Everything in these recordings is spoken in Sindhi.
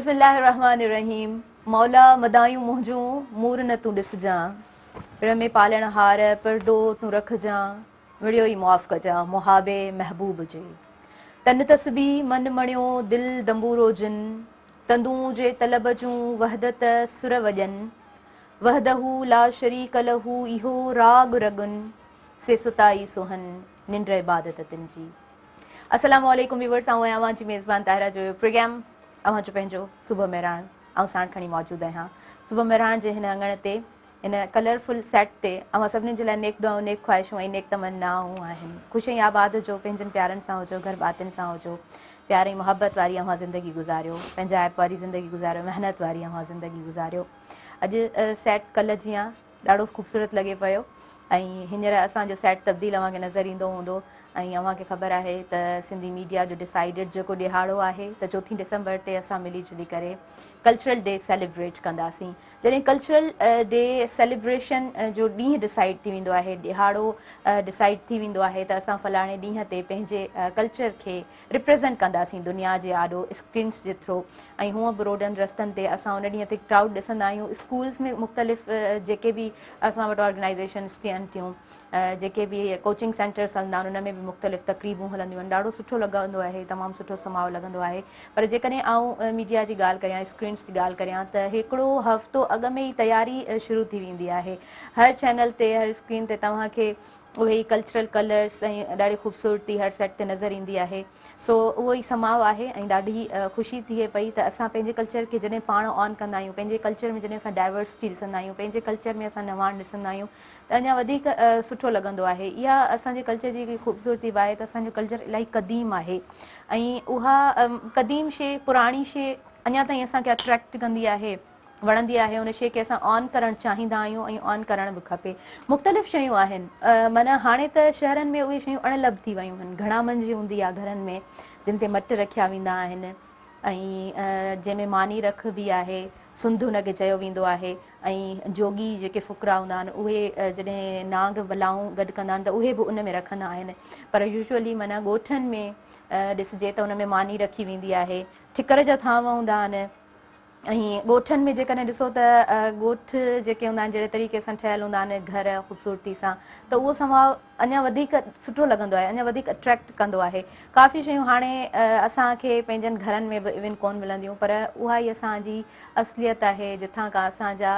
بسم الله الرحمٰن الرحيم مولا مدايون منهنجون مور نه تون ڏسجان پڙ ۾ پالڻ هار پردو تون رکجان مڙيو ئي معاف ڪجان محابي محبوب جي تن تسبيح من مڻيو دل دنبورو جن تندون جي طلب جون وحدت سر وڄن وحده لا شريڪ له اهو راڳ رڳن سي ستائي سونهن ننڊ عبادت تن جي. السلام عليڪم ويورس آئون آهيان اوهان جي ميزبان طاهره جويو پروگرام اوهان جو پنهنجو صبح مهراڻ آئون ساڻ کڻي موجود آهيان صبح مهراڻ جي هن اڱڻ تي هن ڪلرفل سيٽ تي اوهان سڀني جي لاء نيڪ دعائون نيڪ خواهشون ۽ نيڪ تمنائون آهن خوش ۽ آباد هجو پنهنجن پيارن سان هجو گهر ڀاتين سان هجو پيار ۽ محبت واري اوهان زندگي گذاريو پنهنجائپ واري زندگي گذاريو محنت واري اوهان زندگي گذاريو اڄ سيٽ ڪلهه جيان ڏاڍو خوبصورت لڳي پيو ۽ هينئر اسان جو سيٽ تبديل اوهان کي نظر ايندو هوندو ۽ اوهان کي خبر آهي ته سنڌي ميڊيا جو ڊسائيڊڊ جيڪو ڏهاڙو آهي ته چوٿين ڊسمبر تي اسان ملي جلي ڪري ڪلچرل ڊي سيليبريٽ ڪنداسين جڏهن ڪلچرل ڊي سيليبريشن جو ڏينهن ڊسائيڊ ٿي ويندو آهي ڏهاڙو ڊسائيڊ ٿي ويندو آهي ته اسان فلاڻي ڏينهن تي پنهنجي ڪلچر کي ريپريزنٽ ڪنداسين دنيا جي آڏو اسڪرينس جي ٿرو ۽ هونء به روڊن رستن تي اسان ان ڏينهن تي ڪرائوڊ ڏسندا آهيون اسڪولز ۾ مختلف جيڪي به اسان وٽ آرگنائيزيشنس ٿين ٿيون جيڪي به ڪوچنگ سينٽرس هلندا آهن ان ۾ به مختلف تقريبون هلنديون آهن ڏاڍو سٺو لڳندو آهي تمام سٺو سماء لڳندو آهي پر جيڪڏهن آئون ميڊيا جي ڳالهه ڪريان اسڪرينس جي ڳالهه ڪريان ته هڪڙو هفتو اڳ ۾ ئي تياري شروع ٿي ويندي آهي هر چينل تي هر اسڪرين تي توهان کي اهي ئي ڪلچرل ڪلرس ۽ ڏاڍي خوبصورتي هر سيٽ تي نظر ايندي آهي سو اهو ئي سماء آهي ۽ ڏاڍي خوشي ٿئي پئي ته اسان پنهنجي ڪلچر کي جڏهن پاڻ آن ڪندا آهيون پنهنجي ڪلچر ۾ جڏهن اسان ڊائيورسٽي ڏسندا آهيون پنهنجي ڪلچر ۾ اسان نواڻ ڏسندا آهيون ته اڃا وڌيڪ سٺو لڳندو آهي اها اسان جي ڪلچر جي هڪڙي خوبصورتي به آهي ته اسان جو ڪلچر الاهي قديم آهي ۽ اها قديم شي پراڻي شي اڃا تائين اسان کي اٽريڪٽ ڪندي آهي وڻندي آهي ان شيء کي اسان آن ڪرڻ چاهيندا آهيون ۽ آن ڪرڻ به کپي مختلف شيون آهن معنيٰ هاڻي ته شهرن ۾ اهي شيون اڻ لڀ ٿي ويون آهن گهڻا منجهه هوندي آهي گهرن ۾ جن تي مٽ رکيا ويندا آهن ۽ جنهن ۾ ماني رکبي آهي سنڌ ان کي چيو ويندو آهي ۽ جوڳي جيڪي فقرا هوندا آهن اهي جڏهن نانگ بلائون گڏ ڪندا آهن ته اهي به ان ۾ رکندا آهن پر يوزولي معنيٰ ڳوٺن ۾ ڏسجي ته ان ۾ ماني رکي ويندي آهي ٺڪر جا ٿانو هوندا آهن ۽ ڳوٺن ۾ جيڪڏهن ڏسو ته ڳوٺ جيڪي هوندا آهن جهڙي طريقي سان ٺهيل هوندا آهن گهر خوبصورتي سان ته اهو سماء اڃا وڌيڪ سٺو لڳندو آهي اڃا وڌيڪ اٽريڪٽ ڪندو آهي ڪافي شيون هاڻي اسان کي پنهنجن گهرن ۾ به ايون ڪون ملنديون پر اها ئي اسان جي اصليت آهي جتان کان اسان جا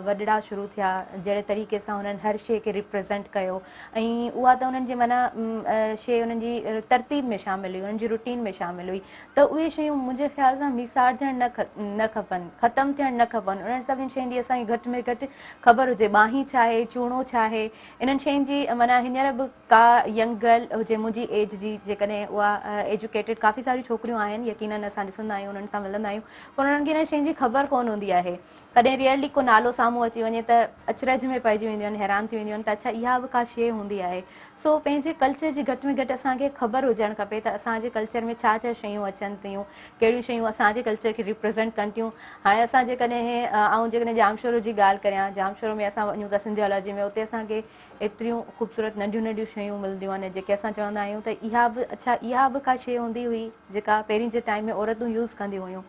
وڏڙا شروع ٿيا جهڙي طريقي سان انهن هر شيء کي ريپريزنٽ ڪيو ۽ اها ته انهن جي معنيٰ شيء انهن جي ترتيب ۾ شامل هئي انهن جي روٽين ۾ شامل هئي ته اهي شيون منهنجي خيال سان ميسارجڻ نه کپن، ختم ٿيڻ نه کپن، انهن سڀني شين جي اسان کي گهٽ ۾ گهٽ خبر هجي، ٻانهي ڇا آهي، چوڻو ڇا آهي، انهن شين جي معنيٰ هينئر به ڪا ينگ گرل هجي منهنجي ايج جي جيڪڏهن اها ايجوڪيٽيڊ ڪافي ساريون ڇوڪريون آهن يقينن اسان ڏسندا آهيون انهن سان ملندا آهيون پر انهن کي انهن شين جي خبر ڪونه هوندي آهي ڪڏهن ريئرلي ڪو نالو سامهون اچي وڃي ته اچرج ۾ پئجي وينديون آهن حيران ٿي وينديون آهن ته اڇا اها به ڪا شيء هوندي آهي سو پنهنجي ڪلچر جي گهٽ ۾ گهٽ اسان کي خبر هجڻ کپي ته اسان جي ڪلچر ۾ ڇا ڇا شيون اچن ٿيون ڪهڙيون شيون اسان جي ڪلچر کي ريپريزنٽ ڪن ٿيون هاڻي اسان جيڪڏهن آئون جيڪڏهن ڄامشورو جي ڳالهه ڪريان ڄامشورو ۾ اسان وڃون ٿا سنڌيالاجي ۾ اتي اسان کي ايتريون خوبصورت ننڍيون ننڍيون شيون ملنديون آهن جيڪي اسان چوندا آهيون ته اها به اڇا اها به ڪا شيء هوندي هئي جيڪا پهرين جي ٽائيم ۾ عورتون يوز ڪنديون هيون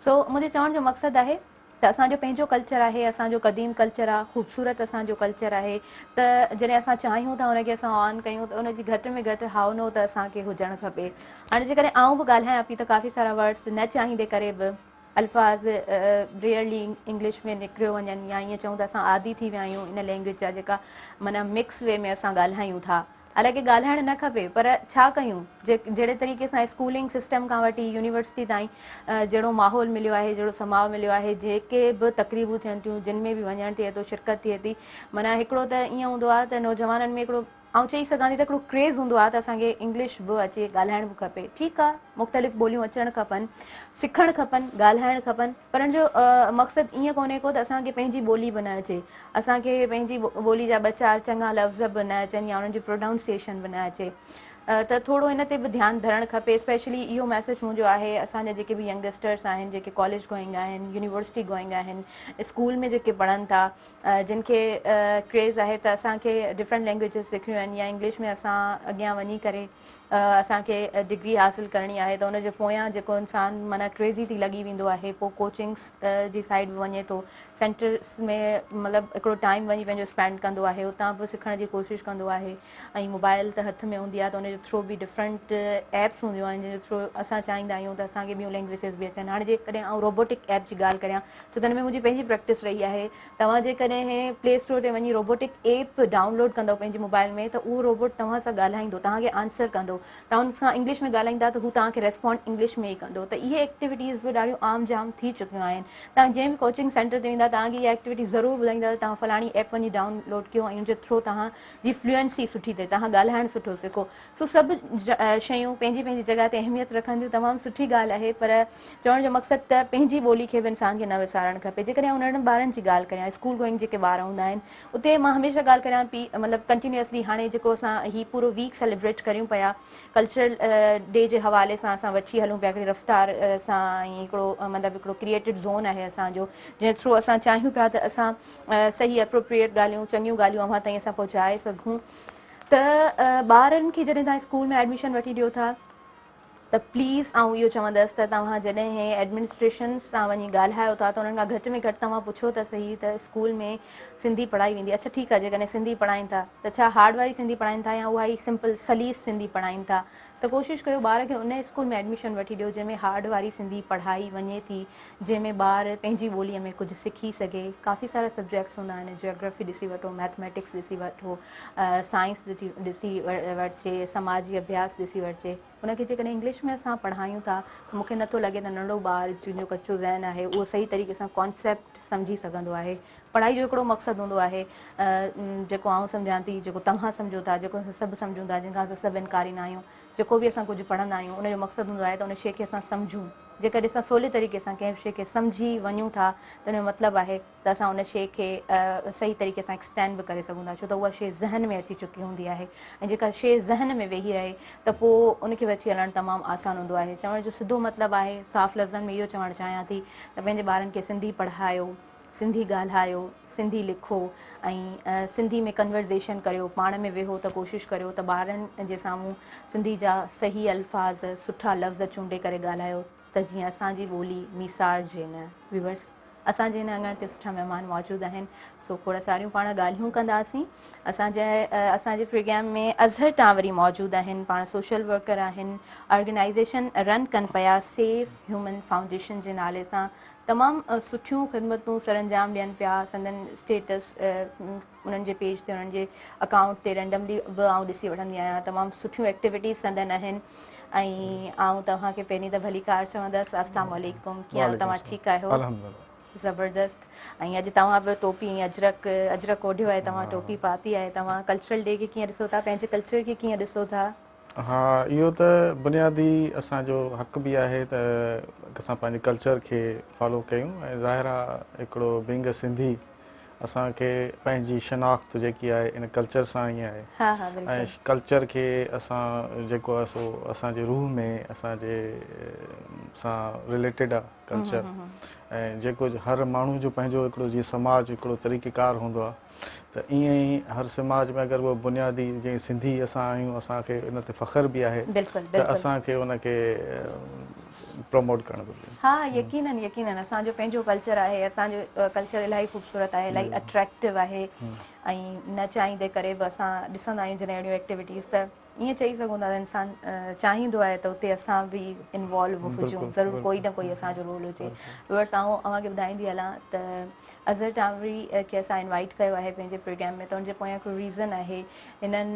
سو منهنجي چوڻ جو مقصد آهي ته اسان جو پنهنجو ڪلچر آهي اسان جو قديم ڪلچر آهي خوبصورت اسان جو ڪلچر آهي ته جڏهن اسان چاهيون ٿا ان کي اسان آن ڪيون ته ان جي گهٽ ۾ گهٽ هائو نو ته اسان کي هجڻ کپي هاڻي جيڪڏهن آئون به ڳالهايان پئي ته ڪافي سارا ورڊس نه چاهيندي ڪري به الفاظ ريئرلي انگلش ۾ نڪريو وڃن يا ائين چئون ته اسان عادي ٿي ويا آهيون ان لينگويج جا جيڪا معنيٰ مڪس وي ۾ اسان ڳالهايون ٿا حالانڪه ڳالهائڻ نه کپي پر ڇا ڪيون جهڙي طريقي سان اسڪولنگ سسٽم کان وٺي يونيورسٽي تائين جهڙو ماحول مليو آهي جهڙو سماء مليو آهي جيڪي به تقريبون ٿين ٿيون جن ۾ به وڃڻ ٿئي ٿو شرڪت ٿئي ٿي معنيٰ هڪڙو ته ائين هوندو آهي ته نوجوانن ۾ هڪڙو آئون چئي سگهان ٿي ته هڪڙو ڪريز هوندو آهي ته اسان کي انگلش به اچي ڳالهائڻ به کپي ٺيڪ آهي مختلف ٻوليون اچڻ کپن سکڻ کپن ڳالهائڻ کپن پر ان جو مقصد ائين ڪونهي ڪو ته اسان کي پنهنجي ٻولي به نه اچي اسان کي پنهنجي ٻولي جا ٻه چار چڱا لفظ به نه اچن يا انهن جي پرونائونسيشن به نه اچي. ته ٿورو ان تي به ڌيان ڌرڻ کپي. اسپيشلي اهو ميسيج منهنجو آهي اسان جا جيڪي به ينگسٽرس آهن، جيڪي ڪاليج گوئنگ آهن، يونيورسٽي گوئنگ آهن، اسڪول ۾ جيڪي پڙهن ٿا، جن کي ڪريز آهي ته اسان کي ڊفرنٽ لينگويجز سکڻيون آهن يا انگلش ۾ اسان اڳيان وڃي ڪري اسان کي ڊگري حاصل ڪرڻي آهي ته ان جي پويان جيڪو انسان معنيٰ ڪريزي ٿي لڳي ويندو آهي، پوء ڪوچنگس جي سائيڊ به وڃي ٿو، سينٽرس ۾ مطلب هڪڙو ٽائيم وڃي پنهنجو اسپينڊ ڪندو آهي، اتان به سکڻ جي ڪوشش ڪندو آهي ۽ موبائل ته هٿ ۾ هوندي آهي ته ان جي ٿرو به ڊفرنٽ ايپس هونديون آهن جن جي ٿرو اسان چاهيندا آهيون ته اسان کي ٻيون لينگويجز به اچن. هاڻي جيڪڏهن آئون روبوٽڪ ايپ جي ڳالهه ڪريان ڇو ته ان ۾ منهنجي پنهنجي پريڪٽس رهي آهي. توهان جيڪڏهن پلي اسٽور تي وڃي روبوٽڪ ايپ ڊائونلوڊ ڪندؤ پنهنجي موبائل ۾ ته اهو روبوٽ توهان سان ڳالهائيندو، توهان کي آنسر ڪندو. توهان ان سان انگلش ۾ ڳالهائيندا ته هو توهان کي ريسپونڊ انگلش ۾ ئي ڪندو. ته اهي ايڪٽيوٽيز به ڏاڍيون عام جام ٿي چڪيون آهن. توهان جنهن به ڪوچنگ سينٽر تي ويندا توهان کي اها ايڪٽيوٽي ضرور ٻڌائيندا ته توهان فلاڻي ايپ وڃي ڊائونلوڊ ڪيو ۽ ان جي ٿرو توهان جي فلوئنسي سٺي ٿئي، توهان ڳالهائڻ سٺو سکو. سو سڀ شيون پنهنجي پنهنجي جڳهه تي اهميت رکن ٿيون، تمام سٺي ڳالهه آهي پر چوڻ جو مقصد ته پنهنجي ٻولي کي به انسان کي نه وسارڻ کپي. جيڪڏهن آئون ننڍن ٻارن جي ڳالهه ڪريان، اسڪول گوئنگ جيڪي ٻار هوندا آهن اتي مان هميشه ڳالهه ڪريان پي مطلب ڪنٽينيوسلي هاڻي جيڪو اسان هي پورو ويڪ سيليبريٽ ڪريون پيا ڪلچرل ڊي جي حوالي سان اسان وٺي هلون پيا هڪڙي رفتار سان ۽ هڪڙو مطلب هڪڙو ڪريئيٽڊ زون آهي اسان جو جنهن ٿرو اسان چاهيون پيا ته اسان صحيح اپروپريئيٽ ڳالهيون چڱيون ڳالهيون اوهان تائين اسان پهچائي سگهون ته ٻارن کي جڏهن توهان اسڪول ۾ ايڊميشن وٺي ڏيو ٿا ته پليز آئون اهو چوندس ته توهان جڏهن ايڊمنسٽريشن سان وڃي ڳالهايو ٿا ته انهن کان گهٽ ۾ گهٽ توهان پڇو ته سهي ته اسڪول ۾ سنڌي پڙهائي ويندي اڇا ٺيڪ آهي جيڪڏهن سنڌي پڙهائين ٿا ته ڇا هارڊ واري سنڌي پڙهائين ٿا يا اها ئي سمپل سليس سنڌي پڙهائين ٿا ته ڪوشش ڪيو ٻار کي ان اسڪول ۾ ايڊميشن وٺي ڏيو جنهن ۾ هارڊ واري سنڌي پڙهائي وڃي ٿي جنهن ۾ ٻار پنهنجي ٻوليء ۾ ڪجهه سکي سگهي. ڪافي سارا سبجيڪٽس هوندا آهن، جيوگرافي ڏسي وٺو، ميٿميٽڪس ڏسي وٺو، سائنس ڏسي وٺجي، سماجي اڀياس ڏسي وٺجي. ان کي جيڪڏهن انگلش ۾ اسان پڙهايون ٿا ته مون کي نٿو لڳي ته ننڍڙو ٻار جنهن جو ڪچو ذهن آهي اهو صحيح طريقي سان ڪانسيپٽ سمجهي سگهندو آهي. پڙهائي جو هڪڙو مقصد هوندو آهي جيڪو آئون سمجهان ٿي، جيڪو توهان سمجهو ٿا، جيڪو اسان سڀ سمجهون ٿا، جنهن کان اسان سڀ انڪاري نه آهيون. جيڪو به اسان ڪجهه پڙهندا آهيون ان جو مقصد هوندو آهي ته ان شيء کي اسان سمجهون. جيڪڏهن اسان سولي طريقي سان ڪنهن به شيء کي سمجهي وڃون ٿا ته ان جو مطلب آهي ته اسان ان شيء کي صحيح طريقي سان ايڪسپلين به ڪري سگهون ٿا ڇو ته اها شيء ذهن ۾ اچي چڪي هوندي آهي ۽ جيڪا شيء ذهن ۾ ويهي رهي ته پوء ان کي وٺي هلڻ تمام آسان هوندو آهي. چوڻ جو سڌو مطلب آهي صاف لفظن ۾ اهو چوڻ چاهيان ٿي ته پنهنجي ٻارن کي سنڌي پڙهايو، سنڌي ڳالهايو، سنڌي لکو ۽ سنڌي ۾ ڪنورزيشن ڪريو، پاڻ ۾ ويهو ته ڪوشش ڪريو ته ٻارن جي سامهون سنڌي جا صحيح الفاظ، سٺا لفظ چونڊي ڪري ڳالهايو ته جيئن اسان جي ٻولي ميسارجي نه. ويورس اسان جي هن اڱڻ تي سٺا مهمان موجود آهن سو کوڙ ساريون پاڻ ڳالهيون ڪنداسين. اسان جي پروگرام ۾ اظهر ٽانوري موجود آهن، پاڻ سوشل ورڪر آهن، آرگنائيزيشن رن ڪن پيا سيف هيومن فائونڊيشن جي نالي سان، تمام سٺيون خدمتون سرانجام ڏين پيا. سندن اسٽيٽس انهن جي پيج تي انهن جي اڪائونٽ تي رينڊملي به آئون ڏسي وٺندي آهيان. تمام سٺيون ايڪٽيوٽيز سندن آهن ۽ آئون توهان کي پهرين ته ڀليڪار چوندس. السلام عليڪم، ڪيئن آهيو توهان؟ ٺيڪ آهيو؟ الحمدلله زبردست. ۽ اڄ توهان به ٽوپي ۽ اجرڪ اوڍيو آهي، توهان ٽوپي پاتي آهي. توهان ڪلچرل ڊي کي ڪيئن ڏسو ٿا؟ پنهنجي ڪلچر کي ڪيئن ڏسو ٿا؟ ها اهو ته بنيادي اسان جو حق به آهي ته اسان پنهنجي ڪلچر کي فالو ڪيون ۽ ظاهر آ هڪڙو بينگ ا سنڌي اسان کي پنهنجي شناخت جيڪي آهي ان ڪلچر سان ئي آهي ۽ ڪلچر کي اسان جيڪو آهي سو اسان جي روح ۾ اسان جي سان رليٽيڊ آ ڪلچر ۽ جيڪو هر ماڻهو جو پنهنجو هڪڙو جيئن سماج هڪڙو طريقه ڪار هوندو آ ته ائين ئي هر سماج ۾ اگر اهو بنيادي جيئن سنڌي اسان آهيون اسان کي ان تي فخر به آهي ته اسان کي ان کي پروموٽ ڪرڻ گهرجي. ها يقينن يقينن اسان جو پنهنجو ڪلچر آهي اسان جو ڪلچر الاهي خوبصورت آهي الاهي اٽريڪٽو آهي ۽ نه چاهيندي ڪري به اسان ڏسندا آهيون جڏهن اهڙيون ايڪٽيوٽيز ته ائين چئي سگهون ٿا ته انسان چاهيندو آهي ته اتي اسان به انوالو هجون ضرور ڪوئي نه ڪوئي اسان جو رول هجي. ويورس آئون اوهان کي ٻڌائيندي هلان ته اظهر ٽانوري کي اسان انوائيٽ ڪيو آهي پنهنجي پروگرام ۾ ته ان جي پويان هڪڙو ريزن آهي. هنن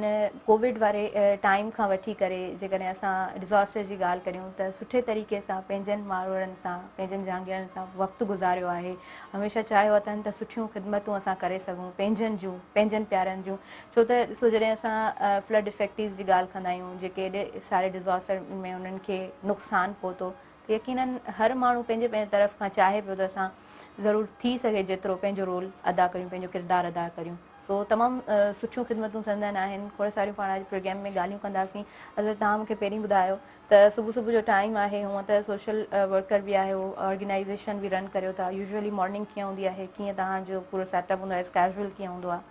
ڪووڊ واري ٽائيم کان وٺي ڪري جيڪڏهن اسان ڊزاسٽر جي ڳالهه ڪريون ته سٺي طريقي سان پنهنجن ماروئڙن سان پنهنجن جهانگيئڙن سان وقت گذاريو آهي. هميشه چاهيو اٿن ته سٺيون خدمتون اسان ڪري سگهون پنهنجن جون پنهنجن پيارن جون ڇو ته ڏسو جڏهن اسان فلڊ افيڪٽيز جي ڳالهه ڪندا آهيون جيڪي ايڏي ساري ڊزاسٽر ۾ انهن کي نقصان پهتو ته يقينن هر ماڻهو پنهنجي پنهنجي طرف کان چاهي پيو ته اسان ضرور ٿي سگهي جيترو پنهنجو رول ادا ڪريون پنهنجو ڪردار ادا ڪريون. سو تمام سٺيون خدمتون سندن آهن کوڙ ساريون پاڻ اڄ پروگرام ۾ ڳالهيون ڪنداسين. اظهر توهان مون کي پهرين ٻڌايو ته صبح صبح جو ٽائيم آهي هونء ته سوشل ورڪر به آهيو آرگنائيزيشن به رن ڪريو ٿا يوزوئلي مارننگ ڪيئن هوندي آهي ڪيئن توهان جو پورو سيٽ اپ هوندو آهي اسڪيجول ڪيئن هوندو آهي؟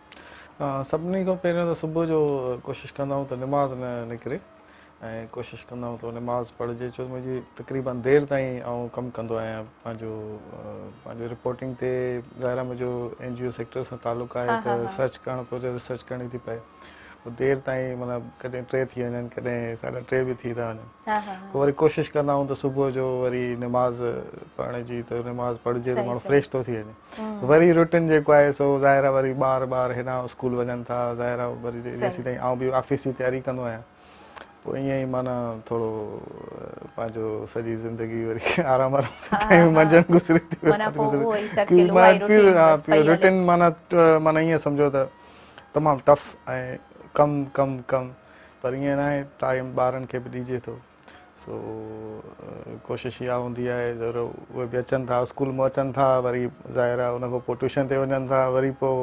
سڀني کان پهريون ته صبح جو ڪوشش ڪندا آهيون ته نماز نه نڪري ۽ ڪوشش ڪندا آهيون ته نماز پڙهجي ڇو ته منهنجي تقريبن دير تائين آئون ڪم ڪندو آهيان پنهنجو پنهنجو رپورٽنگ تي ظاهر آهي منهنجو اين جي او سيڪٽر سان تعلق آهي ته سرچ ڪرڻ پيو ريسرچ ڪرڻي ٿي پئي پوء دير تائين معنيٰ ڪڏهن 3 ٿي وڃن ڪڏهن 3:30 به ٿي ٿا وڃن پوء وري ڪوشش ڪندا آهيون ته صبح جو وري نماز پڙهڻ جي ته نماز پڙهجي ته ماڻهو فريش ٿو ٿي وڃي وري روٽين جيڪو آهي سو ظاهر آهي وري ٻار ٻار هيڏانهن اسڪول وڃن ٿا ظاهر آهي وري جيسين تائين آئون به آفيس جي تياري ڪندو آهيان پوء ائين ئي معنيٰ ٿورو پنهنجو سڄي زندگي وري آرام آرام سان ٽائيم منجهند گذري ٿي روٽين معنيٰ معنيٰ ائين سمجهو ته تمام ٽف ۽ ڪم ڪم ڪم پر ائين ناهي ٽائيم ٻارن کي به ڏجي ٿو سو ڪوشش اها هوندي آهي ضرور اهي به اچن ٿا اسڪول مان اچن ٿا وري ظاهر آهي ان کان پوء ٽيوشن تي وڃن ٿا وري پوء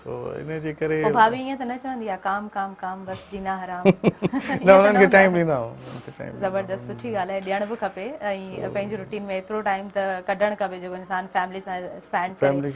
سو ان جي ڪري پوء ڀاڀي ائين ته نه چوندي آهي ڪام ڪام ڪام بس جينا حرام. نه انهن کي ٽائيم ڏيندا آهيون. زبردست سٺي ڳالهه آهي ڏيڻ به کپي ۽ پنهنجي روٽين ۾ ايترو ٽائيم ته ڪڍڻ کپي جيڪو انسان فيملي سان اسپينڊ ڪري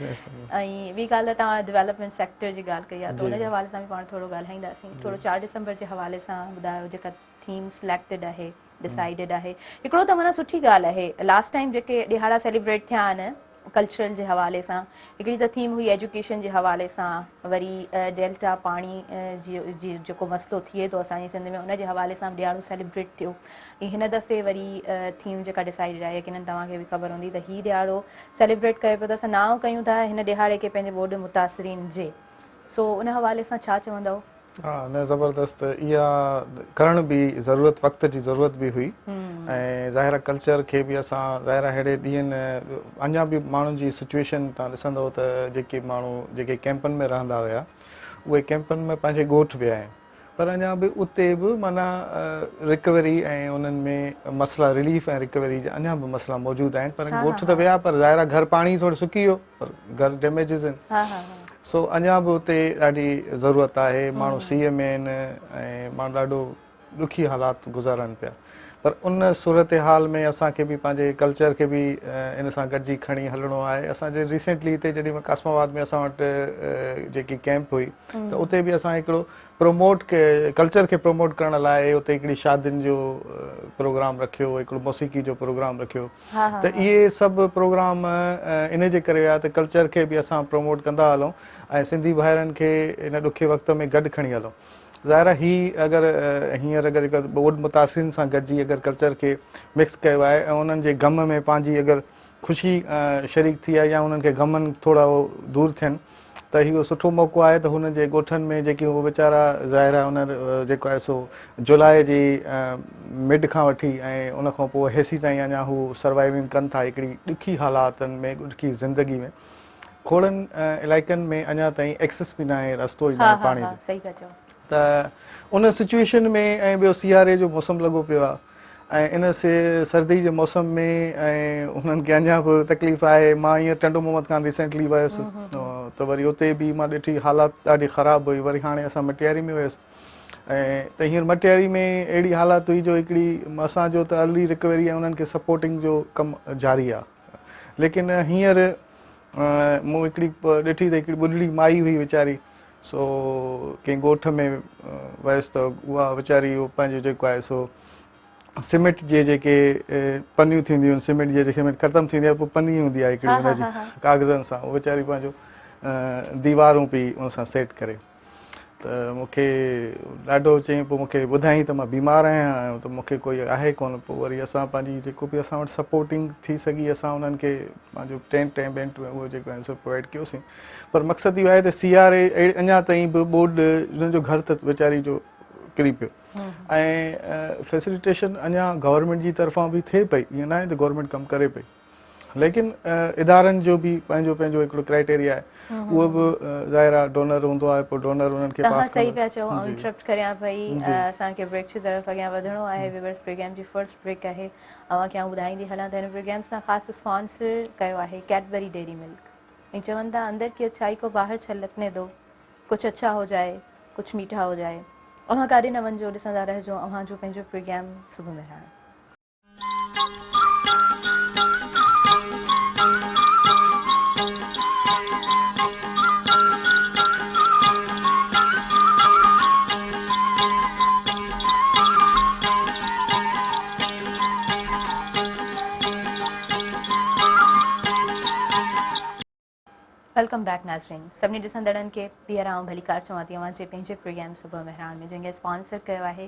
۽ ٻي ڳالهه ته توهان ڊيولپمينٽ سيڪٽر جي ڳالهه ڪئي آهي ته ان جي حوالي سان به پاڻ ٿورو ڳالهائينداسين ٿورو 4 ڊسمبر جي حوالي سان ٻڌايو جيڪا ٿيم سليڪٽيڊ آهي ڊسائيڊيڊ آهي هڪڙو ته معنيٰ سٺي ڳالهه آهي لاسٽ ٽائيم جيڪي ڏهاڙا سيليبريٽ ٿيا آهن ڪلچرل جي حوالي سان هڪڙي ته ٿيم هئي ايجوڪيشن جي حوالي سان وري ڊيلٽا پاڻي جي جيڪو مسئلو ٿئي ٿو اسان جي سنڌ ۾ ان جي حوالي سان به ڏهاڙو سيليبريٽ ٿيو ۽ هن دفعي وري ٿيم جيڪا ڊسائيڊيڊ آهي يقينن توهان کي به خبر هوندي ته هي ڏهاڙو سيليبريٽ ڪيو پيو ته اسان نانء ڪيون ٿا هن ڏهاڙي کي پنهنجي ٻوڏ متاثرين جي سو ان حوالي سان ڇا چوندؤ؟ ها نه زبردست اها ڪرڻ به ضرورت وقت جي ضرورت به هئي ۽ ظاهر آ ڪلچر کي به اسان ظاهر آ ههڙي ڏينهن اڃا به ماڻهن جي سچويشن توهان ڏسندؤ ته جيڪي ماڻهو جيڪي ڪيمپن ۾ رهندا هيا اهي ڪيمپن ۾ پنهنجي ڳوٺ ويا آهن پر اڃا به اتي به معنيٰ رڪوري ۽ انهن ۾ مسئلا رليف ۽ رڪوري جا اڃا به مسئلا موجود آهن پر ڳوٺ ته ويا پر ظاهر آ گهر پاڻي ٿورو سڪي ويو پر گهر ڊيميجز آهن سو اڃا به اتي ڏاڍي ضرورت آهي ماڻهو سيء ۾ آهن ۽ ماڻهو ڏاڍو ڏکي حالات گذارن پيا پر ان صورتحال ۾ اسان کي به پنهنجي ڪلچر کي به ان سان گڏجي کڻي هلڻو آهي اسان جي ريسينٽلي هتي جڏهن قاسم آباد ۾ اسان وٽ جيڪي ڪيمپ هئي ته اتي به اسان هڪڙو پروموٽ ڪلچر کي پروموٽ ڪرڻ لاء اتي هڪڙي شادين جو پروگرام رکيو هڪڙو موسيقي جو پروگرام رکيو ته اهي سڀ پروگرام ان جي ڪري هيا ته ڪلچر کي به اسان پروموٽ ڪندا هلون ۽ سنڌي ڀائرن کي ان ڏکي وقت ۾ گڏ کڻي هلون ظاهر آهي هي اگر هينئر اگر هڪ ٻوڏ متاثرين سان گڏجي اگر ڪلچر کي مڪس ڪيو آهي ۽ انهن جي غم ۾ پنهنجي اگر خوشي شريڪ ٿي آهي يا انهن کي غمن ٿورا دور ٿين ته هي اهو سٺو موقعو آهي ته هنن جي ڳوٺن ۾ جيڪي هو ويچارا ظاهر آهي ان جيڪو آهي سو جولاء جي مڊ کان وٺي ۽ ان کان پوء هيسي تائين اڃا هو سروائيونگ ڪن ٿا هڪڙي ڏکي حالاتن ۾ ڏکي زندگي ۾ کوڙن علائقن ۾ اڃا تائين ايڪسس به ناهي رستو ئي ناهي پاڻي جو ته ان سچويشن ۾ ۽ ٻيو سياري جو موسم لڳو پيو آهي ۽ ان سردي جي موسم ۾ ۽ انهن کي اڃا به تڪليف آهي مان هينئر ٽنڊو محمد خان ريسينٽلي ويس ته وري اتي به مان ڏٺي حالات ڏاڍي خراب هئي وري هاڻي اسان مٽياري ۾ ويس ۽ ته هينئر مٽياري ۾ اهڙي حالات هئي جو هڪڙي اسان جو ته ارلي رڪوري ۽ انهن کي سپورٽنگ جو ڪم جاري آهي ليڪن هينئر مون هڪڙي ڏٺي ته هڪڙي ٻڍڙي مائي هئي ويچاري سو ڪنهن ڳوٺ ۾ ويس ته اها ويچاري اهو پنهنجو جيڪو آهي سو سيمينٽ جي جيڪي پنيون ٿينديون آهن سيمينٽ جي سيمينٽ ختم ٿيندي آهي پوء پني هوندي آهي هڪڙي ان جي ڪاغذن سان اهو ويچاري پنهنجو ديوارون پئي ان سان سيٽ ڪري ته مون کي ڏاڍو چيائين پوء مون کي ٻڌائين ته مان بيمار آهيان ته مون کي ڪوئي آهي ڪونه پوء وري اسان پنهنجي جيڪو به اسان وٽ سپورٽنگ ٿي سگهي اسان انهن کي پنهنجو ٽينٽ ۽ بينٽ اهو جيڪو آهي سو پرووائيڊ ڪيوسين پر مقصد اهو آهي ته سياري اڃا تائين به ٻوڏ انهن جو گهر ته ويچاري جو ڪري پيو ۽ فيسليٽيشن اڃا گورنمينٽ جي طرفان به ٿئي پئي ائين ناهي ته گورنمينٽ ڪم ڪري پئي ليڪن ادارن جو به پنهنجو پنهنجو هڪڙو ڪرائيٽيريا آهي اهو به ظاهر آهي ڊونر هوندو آهي پوء ڊونر انهن کي پاس صحيح پيا چئو آئون انٽرپٽ ڪريان پئي اسان کي بريڪ جي طرف اڳيان وڌڻو آهي ويورز پروگرام جي فرسٽ بريڪ آهي اوهان کي آئون ٻڌائيندي هلان ته هن پروگرام سان خاص اسپانسر ڪيو آهي ڪيڊبري ڊيري ملڪ ۽ چون ٿا اندر ڪي اڇائي ڪو باهر ڇلڪني دو. ڪجهه اڇا هو جائي ڪجهه ميٺا هو جائي. اوهان ڪاڏي نه وڃجو، ڏسندا رهجو اوهان جو پنهنجو پروگرام صبح مهراڻ. Welcome back ناظرين سڀني ڏسندڙن کي ٻيهر آئون ڀليڪار چوان ٿي اوهان جي پنهنجي پروگرام صبح مهراڻ ۾ جنهن کي اسپانسر ڪيو آهي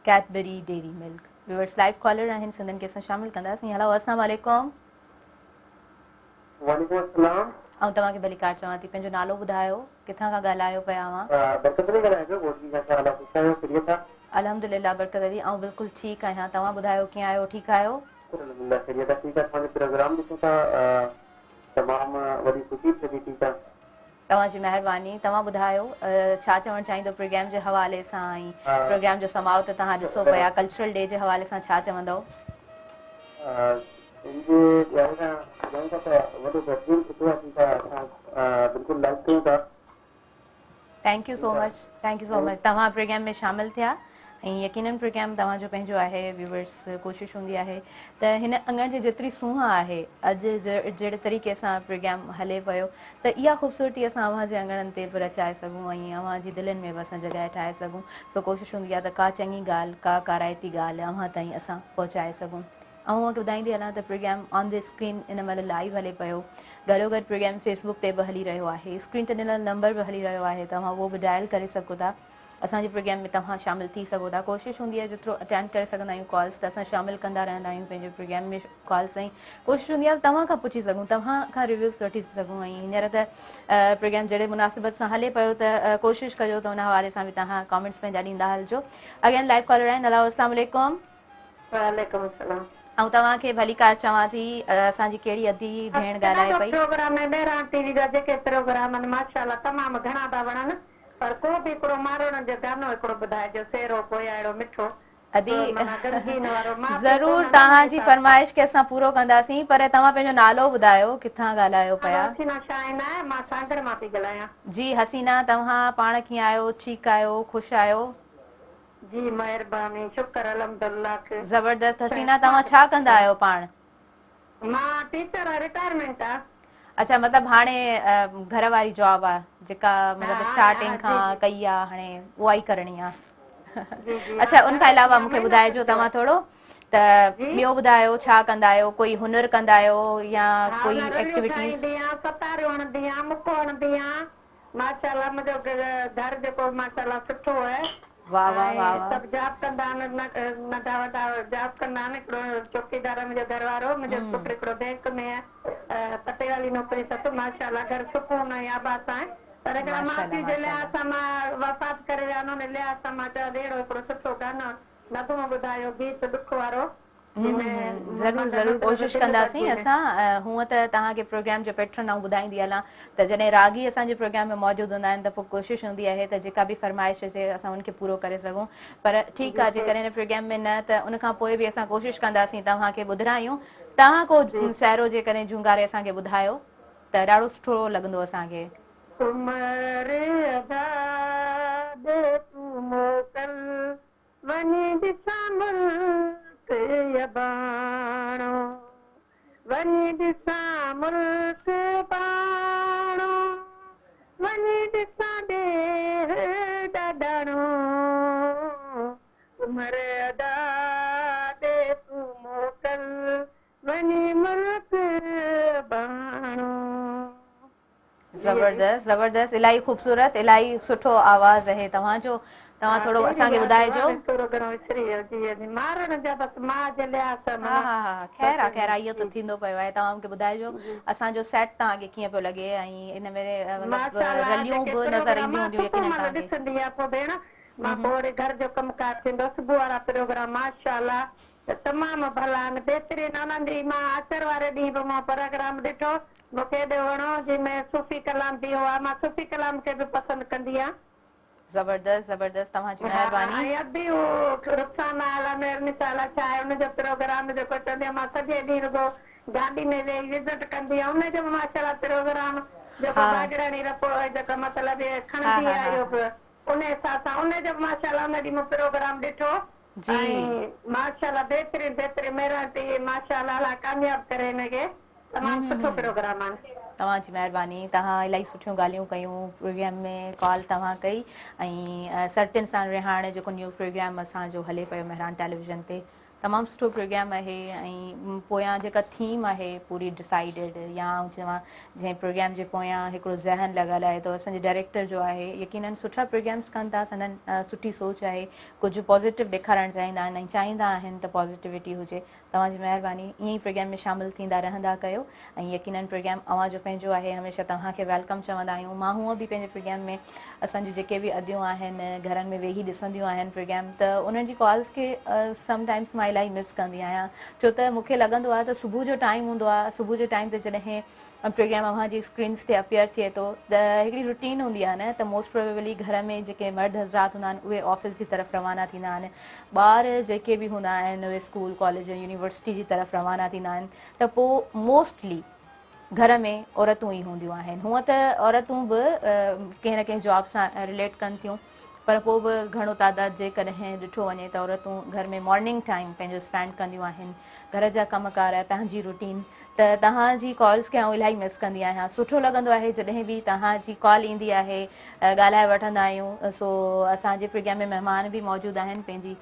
Cadbury Dairy Milk. Viewers live caller آهن سندن کي اسان شامل ڪنداسين. هلو السلام عليڪم. وعليڪم السلام. آئون توهان کي ڀليڪار چوان ٿي پنهنجو نالو ٻڌايو ڪٿان کان ڳالهايو پيا اوهان. برڪت علي ڳالهايان پيو گهوٽڪي کان ڇا حال آ خوش آهيو خيريت آ. الحمدلله برڪت علي آئون بلڪل ٺيڪ آهيان توهان ٻڌايو ڪيئن آهيو ٺيڪ آهيو. شڪر الحمدلله خيريت آ ٺيڪ آ توهان جو پروگرام ڏسون ٿا تمام وڏي خوشي ٿئي ٿي ٺيڪ آ. توهان جي مهرباني توهان ٻڌايو ڇا چوڻ چاهيندو پروگرام جي حوالي سان ۽ پروگرام جو سماء ته توهان ڏسو پيا ڪلچرل ڊي جي حوالي سان ڇا چوندؤ. ان جي حوالي سان ٻڌايون ٿا ته وڏو بهترين سٺو آ ٺيڪ آ اسان بلڪل لائيڪ ڪيون ٿا. Thank you so much thank you so much توهان پروگرام ۾ شامل ٿيا ۽ يقينن پروگرام توهان جو پنهنجو آهي ويورس ڪوشش هوندي آهي ته هن اڱڻ جي جيتري سونهن آهي اڄ جهڙي طريقي سان پروگرام هلي پيو ته اها خوبصورتي اسان اوهان جي اڱڻن تي به رچائي سگهون ۽ اوهان جي دلين ۾ به اسان جڳهه ٺاهي سگهون سو ڪوشش هوندي آهي ته ڪا چڱي ڳالهه ڪا ڪارائتي ڳالهه اوهان تائين اسان پهچائي سگهون. آئون اوهان کي ٻڌائيندي هلان ته پروگرام آن the screen ان مهل لائيو هلي پيو گڏوگڏ پروگرام فيس بڪ تي به هلي رهيو آهي اسڪرين تي ڏنل نمبر به هلي رهيو آهي توهان اهو به ڊائل ڪري سگهو ٿا اسان جي پروگرام ۾ توهان شامل ٿي سگهو ٿا ڪوشش هوندي آهي جيترو اٽينڊ ڪري سگهندا آهيون ڪالز ته اسان شامل ڪندا رهندا آهيون پنهنجي پروگرام ۾ ڪالز ۽ ڪوشش هوندي آهي توهان کان پڇي سگهون توهان کان ريويوز وٺي سگهون ۽ هينئر ته پروگرام جهڙي مناسبت سان هلي پيو ته ڪوشش ڪجو ته ان حوالي سان به توهان ڪامينٽس پنهنجا ڏيندا هلجو اگين لائيو ڪالر آهن هلو اسلام عليڪم. وعليڪم السلام. آئون توهان کي ڀليڪار چوان ٿي اسان جي ڪهڙي ادي ڀيڻ ڳالهائي پئي. پروگرام ۽ مهراڻ ٽي وي جا جيڪي پروگرام آهن ماشاءالله تمام گهڻا ٿا وڻن پر ڪو به هڪڙو ماروئڙن جو گانو هڪڙو ٻڌائجو سيرو ڪويا اهڙو مٺو ادي معنيٰ غمگين وارو ماء پيء ضرور ڪونه نه توهان جي حساب سان. فرمائش کي اسان پورو ڪنداسين پر توهان پنهنجو نالو ٻڌايو ڪٿان ڳالهايو پيا. نالو حسينا شاهين آهي مان سانگهڙ مان پئي ڳالهايان. جي حسينا توهان پاڻ ڪيئن آهيو ٺيڪ آهيو خوش آهيو. جي مهرباني شڪر الحمدالله. زبردست حسينا توهان ڇا ڪندا آهيو پاڻ. مان ٽيچر آ رٽائرمينٽ آ. اڇا مطلب هاڻي گهر واري جاب آ جيڪا مطلب اسٽارٽنگ کان ڪئي آ هاڻي اها ئي ڪرڻي آ. اڇا ان کان علاوه مونکي ٻڌائجو توهان ٿورو ته ٻيو ٻڌايو ڇا ڪندا آهيو ڪوئي هنر ڪندا آهيو يا ڪوئي ايڪٽيوٽيز. ستاريون هڻندي آهيان مڪو هڻندي آهيان ماشاءالله منهنجو گهر جيڪو ماشاءالله سٺو آهي واه واه واه ۽ واه. سڀ جاب ڪندا آهن ننڍا وڏا جاب ڪندا آهن هڪڙو چوڪيدار آهي منهنجو گهر وارو منهنجو پٽ هڪڙو بينڪ ۾ آهي پٽيوالي نوڪري اٿس ماشاءالله گهر سڪون ۽ آباد آهي پر هڪڙا ماء ماشاءالله پيء جي لحاظ ماشاءالله. سان مان وفات ڪري ويا آهن ان لحاظ سان مان چوان ٿي اهڙو هڪڙو سٺو گانو نغمو ٻڌايو گيت ڏک وارو. ضرور ضرور ڪوشش ڪنداسين اسان هونء ته توهان کي پروگرام جو پيٽرن آئون ٻڌائيندي هلان ته جڏهن راڳي اسان جي پروگرام ۾ موجود هوندا آهن ته پوء ڪوشش هوندي آهي ته جيڪا به فرمائش اچي اسان ان کي پورو ڪري سگهون پر ٺيڪ آهي جيڪڏهن هن پروگرام ۾ نه ته ان کان پوء به اسان ڪوشش ڪنداسين توهان کي ٻڌرايون توهان ڪو سهرو جيڪڏهن جهونگاري اسان کي ٻڌايو ته ڏاڍو سٺو لڳندو اسان کي. عمر ادا ڏي تون موڪل وڃي ڏسان ملڪ اباڻو، وڃي ڏسان ملڪ اباڻو، وڃي ڏسان ڏيهه ڏاڏاڻو، عمر ادا ڏي تون موڪل، وڃي ملڪ اباڻو. زبردست زبردست الاهي خوبصورت الاهي سٺو آواز اهي توهان جو توهان ٿورو اسان کي ٻڌائجو. ها ها ها خير آ خير آ اهو ته ٿيندو پيو آهي توهان مونکي ٻڌائجو اسان جو سيٽ توهان کي ڪيئن پيو لڳي ۽ ان ۾ مطلب رليون به نظر اينديون هونديون يقينن توهان کي. تمام ڀلا آهن بهترين انهن ڏينهن مان آچر واري ڏينهن به مان پروگرام ڏٺو مون کي ايڏو وڻو جنهن ۾ صوفي ڪلام به هئا مان صوفي ڪلام کي به پسند ڪندي آهيان. زبردست زبردست توهان جي ها مهرباني. ۽ ادي هو رخسانه الا مهرنسا الا ڇا آهي ان جو پروگرام جيڪو چوندي آهيان مان سڄي ڏينهن رڳو گاڏي ۾ ويهي وزٽ ڪندي آهيان ان جو به ماشاءالله پروگرام جيڪو باگڙاڻي رپو جيڪو مطلب کڻندي آهي اهو به ان حساب سان ان جو به ماشاءالله ان ڏينهن مون پروگرام ڏٺو ۽ ماشاءالله بهترين بهترين مهراڻ ٽي وي ماشاءالله الله ڪامياب ڪري هن کي تمام سٺو پروگرام آهي. توهان جي مهرباني توهان الاهي سٺيون ڳالهيون ڪيون پروگرام ۾ ڪال توهان ڪئي ۽ سرتين سان رهاڻ جيڪو نيو پروگرام اسان جو هلي پيو مهراڻ ٽيليويزن تي تمام سٺو پروگرام آهي ۽ پويان جيڪا ٿيم آهي پوري ڊسائيڊڊ يا آئون چوان جنهن پروگرام جي پويان هڪڙو ذهن لڳل آهي ته اسان جي ڊائريڪٽر جو آهي يقينن سٺا پروگرامس ڪن ٿا سندن سٺي سوچ آهي ڪجهه پازيٽو ڏيکارڻ چاهيندا آهن ۽ چاهيندا آهن ته پازيٽيوٽي هجي توهان جي مهرباني ائين ئي پروگرام ۾ شامل ٿيندا رهندا ڪيو ۽ يقينن پروگرام اوهان جو پنهنجو آهي هميشه توهان کي welcome چوندا آهيون مان هونء به پنهنجي پروگرام ۾ اسان جون جيڪي به اديون آهن گهرن ۾ ويهي ڏسنديون آهن پروگرام ته انهن جي ڪالز کي سم ٽائمس مان الاهي مس ڪندي آهيان ڇو ته مون کي لڳندو آهي ته صبح جو ٽائيم هوندو آهي صبح جو ٽائيم تي جڏهن پروگرام اوهان جي اسڪرينس تي اپيئر ٿئي ٿو ته هڪڙي روٽين هوندي آهي نه ته موسٽ پروبيبلي گهر ۾ جيڪي مرد حضرات هوندا آهن اهي آفيس جي طرف روانا ٿيندا آهن ٻار جيڪي به هوندا آهن اهي اسڪول ڪاليج يونيورسٽي جي طرف روانا ٿيندا آهن ته پوء موسٽلي گهر ۾ عورتون ئي هونديون آهن. هونء ته عورتون به ڪنهن نه ڪنهن جاب سان رليٽ ڪن ٿيون پر پوء به گهڻو تعداد جيڪڏهن ڏٺو وڃي ته عورتون گهر ۾ مارننگ ٽائيم پنهنجو اسپينڊ ڪنديون آهن گهر جا ڪم ڪار پنهنجي روٽين ته توهان جي ڪالز کي آئون الاهي مس ڪندي آهيان سٺو لڳندو آهي جڏهن به توهان جي ڪال ايندي آهي ڳالهائي وٺندا آهيون سو اسان جي پروگرام ۾ مهمان به موجود آهن پنهنجي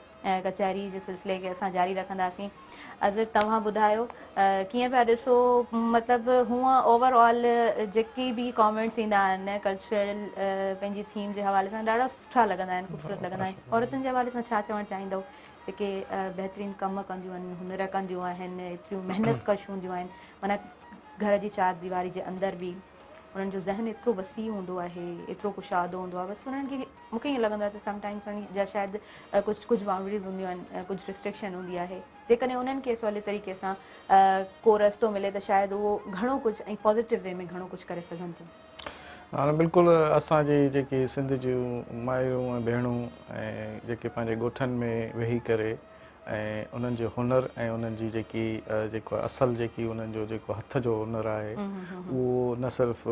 ڪچهري جي سلسلي کي اسان جاري رکنداسين اظهر توهان ٻڌايو ڪيئن پيا ڏسو مطلب هونء اوور آل جيڪي به ڪامينٽس ايندا آهن ڪلچرل پنهنجي ٿيم جي حوالي سان ڏاڍا سٺا لڳندا آهن خوبصورت لڳندا آهن عورتن جي حوالي سان ڇا چوڻ چاهيندو جيڪي بهترين ڪم ڪنديون آهن هنر ڪنديون آهن ايتريون محنت ڪش هونديون آهن معنيٰ گهر جي چار ديواري جي اندر به انهن جو ذهن ايترو وسيع هوندو آهي ايترو ڪشادو هوندو آهي بس انهن کي مون کي ائين لڳندو آهي ته سم ٽائمس انهن جا شايد ڪجهه ڪجهه بائونڊريز هونديون آهن ڪجهه ريسٽرڪشن هوندي آهي جيڪڏهن انهن کي سولي طريقي سان ڪو رستو ملي ته شايد اهو گهڻو ڪجهه ۽ پازيٽو وي ۾ گهڻو ڪجهه ڪري سگهن ٿيون. هاڻي بلڪل اسان جي جيڪي سنڌ جون مائرون ۽ ڀيڻون ۽ جيڪي پنهنجي ڳوٺن ۾ ويهي ڪري ۽ انهن جي هنر ۽ انهن جي جيڪي جيڪو اصل جيڪي انهن جو جيڪو هٿ جو هنر آهي اهو نه صرف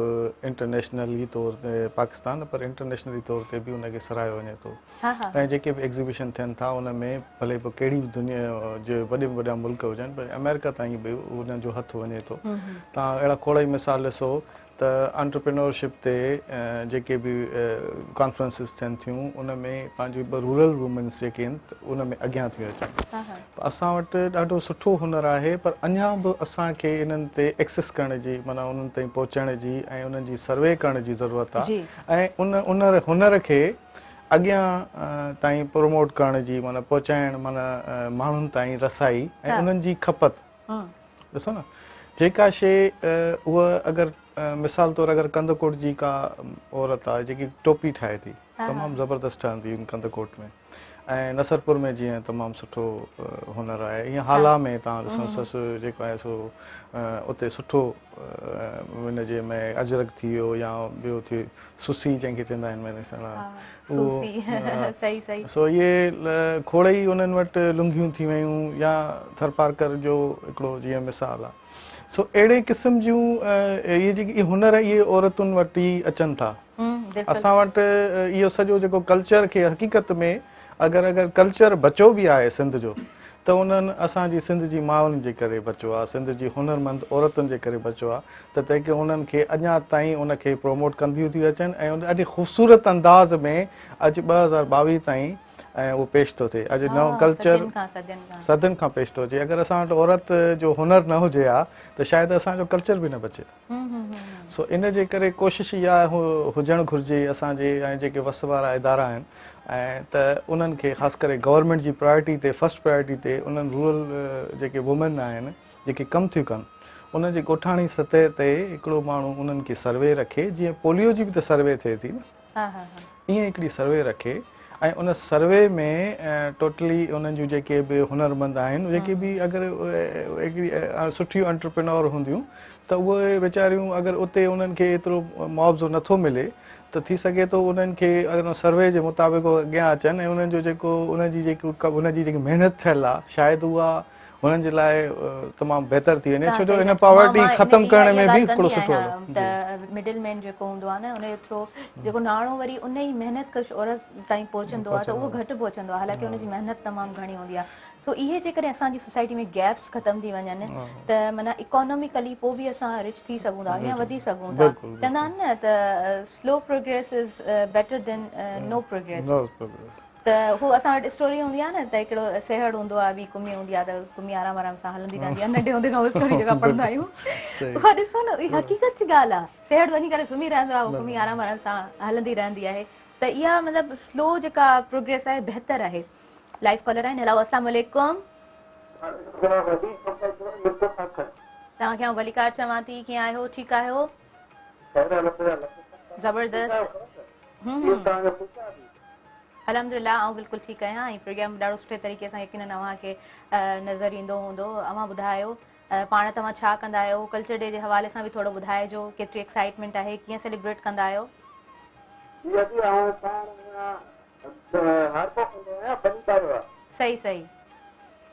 انٽرنيشنلي طور تي پاڪستان پر انٽرنيشنلي طور تي به ان کي سراهيو وڃي ٿو ۽ جيڪي به ايگزيبيشن ٿين ٿا ان ۾ ڀلي پوء ڪهڙي به دنيا جي وڏي ۾ وڏا ملڪ هجن پر آمريڪا تائين به انهن جو هٿ وڃي ٿو توهان اهڙا کوڙ ئي مثال ڏسو ته انٽرپرينورشپ تي جيڪي به ڪانفرنسز ٿين ٿيون ان ۾ پنهنجي رورل وومينس جيڪي آهن ان ۾ اڳيان ٿيون اچن اسان وٽ ڏاڍو سٺو هنر آهي پر اڃا به اسان کي انهن تي ايڪسس ڪرڻ جي معنيٰ انهن تائين پهچڻ جي ۽ انهن جي سروي ڪرڻ جي ضرورت آهي ۽ ان ان هنر کي اڳيان تائين پروموٽ ڪرڻ جي معنيٰ پهچائڻ معنيٰ ماڻهن تائين رسائي ۽ انهن جي کپت ڏسو نه جيڪا شيء اها اگر مثال طور اگر ڪنڌڪوٽ جي ڪا عورت آهي جيڪي ٽوپي ٺاهي ٿي تمام زبردست ٺهندي ان ڪنڌڪوٽ ۾ ۽ نصرپور ۾ جيئن تمام سٺو هنر آهي ائين هالا ۾ توهان ڏسو سس جيڪو آهي سو اتي سٺو ان جي ۾ اجرڪ ٿي ويو يا ٻيو ٿي سسي جنهن کي چوندا آهن سو اهي کوڙ ئي انهن وٽ لنگيون ٿي ويون يا ٿرپارڪر جو هڪڙو جيئن مثال آهي سو اهڙي قسم جون اهي جيڪي هنر اهي عورتن وٽ ئي اچن ٿا اسان وٽ اهو سڄو جيڪو ڪلچر کي حقيقت ۾ اگر اگر ڪلچر بچو به آهي سنڌ جو ته انهن اسان جي سنڌ جي مائن جي ڪري بچو آهي سنڌ جي هنرمند عورتن جي ڪري بچو آهي ته تنهن ڪري انهن کي اڃا تائين ان کي پروموٽ ڪنديون ٿيون اچن ۽ ان ڏاڍي خوبصورت انداز ۾ اڄ 2022 تائين ۽ اهو پيش ٿو ٿئي اڄ نئون ڪلچر صدين کان پيش ٿو اچي اگر اسان وٽ عورت جو هنر نه هجي ها ته شايد اسان جو ڪلچر به نه بچي سو ان جي ڪري ڪوشش اها هجڻ گهرجي اسان جي ۽ جيڪي وس وارا ادارا آهن ۽ ته انهن کي خاص ڪري گورنمينٽ جي پرائرٽي تي فرسٽ پرائرٽي تي انهن رورل جيڪي وومين آهن جيڪي ڪم ٿيون ڪن انهن جي ڳوٺاڻي سطح تي هڪڙو ماڻهو انهن کي سروي رکي جيئن پوليو جي به ته سروي ٿئي ٿي نه ائين هڪڙي سروي رکي ۽ ان سروي ۾ ٽوٽلي انهن جون جيڪي به هنرمند آهن جيڪي به اگر هڪڙي سٺيون انٽرپرينور هونديون ته اهي ويچاريون اگر اتي انهن کي ايترو معاوضو نٿو ملي ته ٿي سگهي ٿو انهن کي اگر سروي جي مطابق اڳيان اچن ۽ انهن جو جيڪو انهن جي جيڪو انهن جي جيڪي محنت ٿيل آهي شايد اها هنن جي لاء تمام بهتر ٿي وڃي ڇو جو ان پاورٽي ختم ڪرڻ ۾ به هڪڙو سٺو ته مڊل مين جيڪو هوندو آهي نه ان جي ٿرو جيڪو ناڻو وري ان ئي محنت ڪش عورت تائين پهچندو آهي ته اهو گهٽ پهچندو آهي حالانڪه ان جي محنت تمام گهڻي هوندي آهي سو اهي جيڪڏهن اسان جي سوسائٽي ۾ گيپس ختم ٿي وڃن ته معنيٰ اڪاناميڪلي پوء به اسان رچ ٿي سگهون ٿا اڳيان وڌي سگهون ٿا چوندا آهن نه ته slow progress is better than no progress ته هو اسان وٽ اسٽوري هوندي آهي نه ته هڪڙو سيهڙ هوندو آهي ٻي ڪمي هوندي آهي ته ڪمي آرام آرام سان هلندي رهندي آهي ننڍي هوندي کان اسٽوري جيڪا پڙهندا آهيون اها ڏسو نه اها حقيقت جي ڳالهه آهي سيهڙ وڃي ڪري سمهي رهندو آهي ڪمي آرام آرام سان هلندي رهندي آهي ته اها مطلب سلو جيڪا پروگريس آهي بهتر آهي لائيو ڪالر آهن هيلو السلام عليڪم توهان کي آئون ڀليڪار چوان ٿي ڪيئن آهيو ٺيڪ آهيو زبردست الحمدلله آئون بلڪل ٺيڪ آهيان ۽ پروگرام به ڏاڍو سٺي طريقي سان يقينن اوهان کي نظر ايندو هوندو اوهان ٻڌايو پاڻ توهان ڇا ڪندا آهيو ڪلچر ڊي جي حوالي سان به ٿورو ٻڌائجو ڪيتري ايڪسائٽمينٽ آهي ڪيئن سيليبريٽ ڪندا آهيو. جي ادي آئون پاڻ آهيان هارپو ڪندو آهيان ٻني ٻارو آ. صحيح صحيح.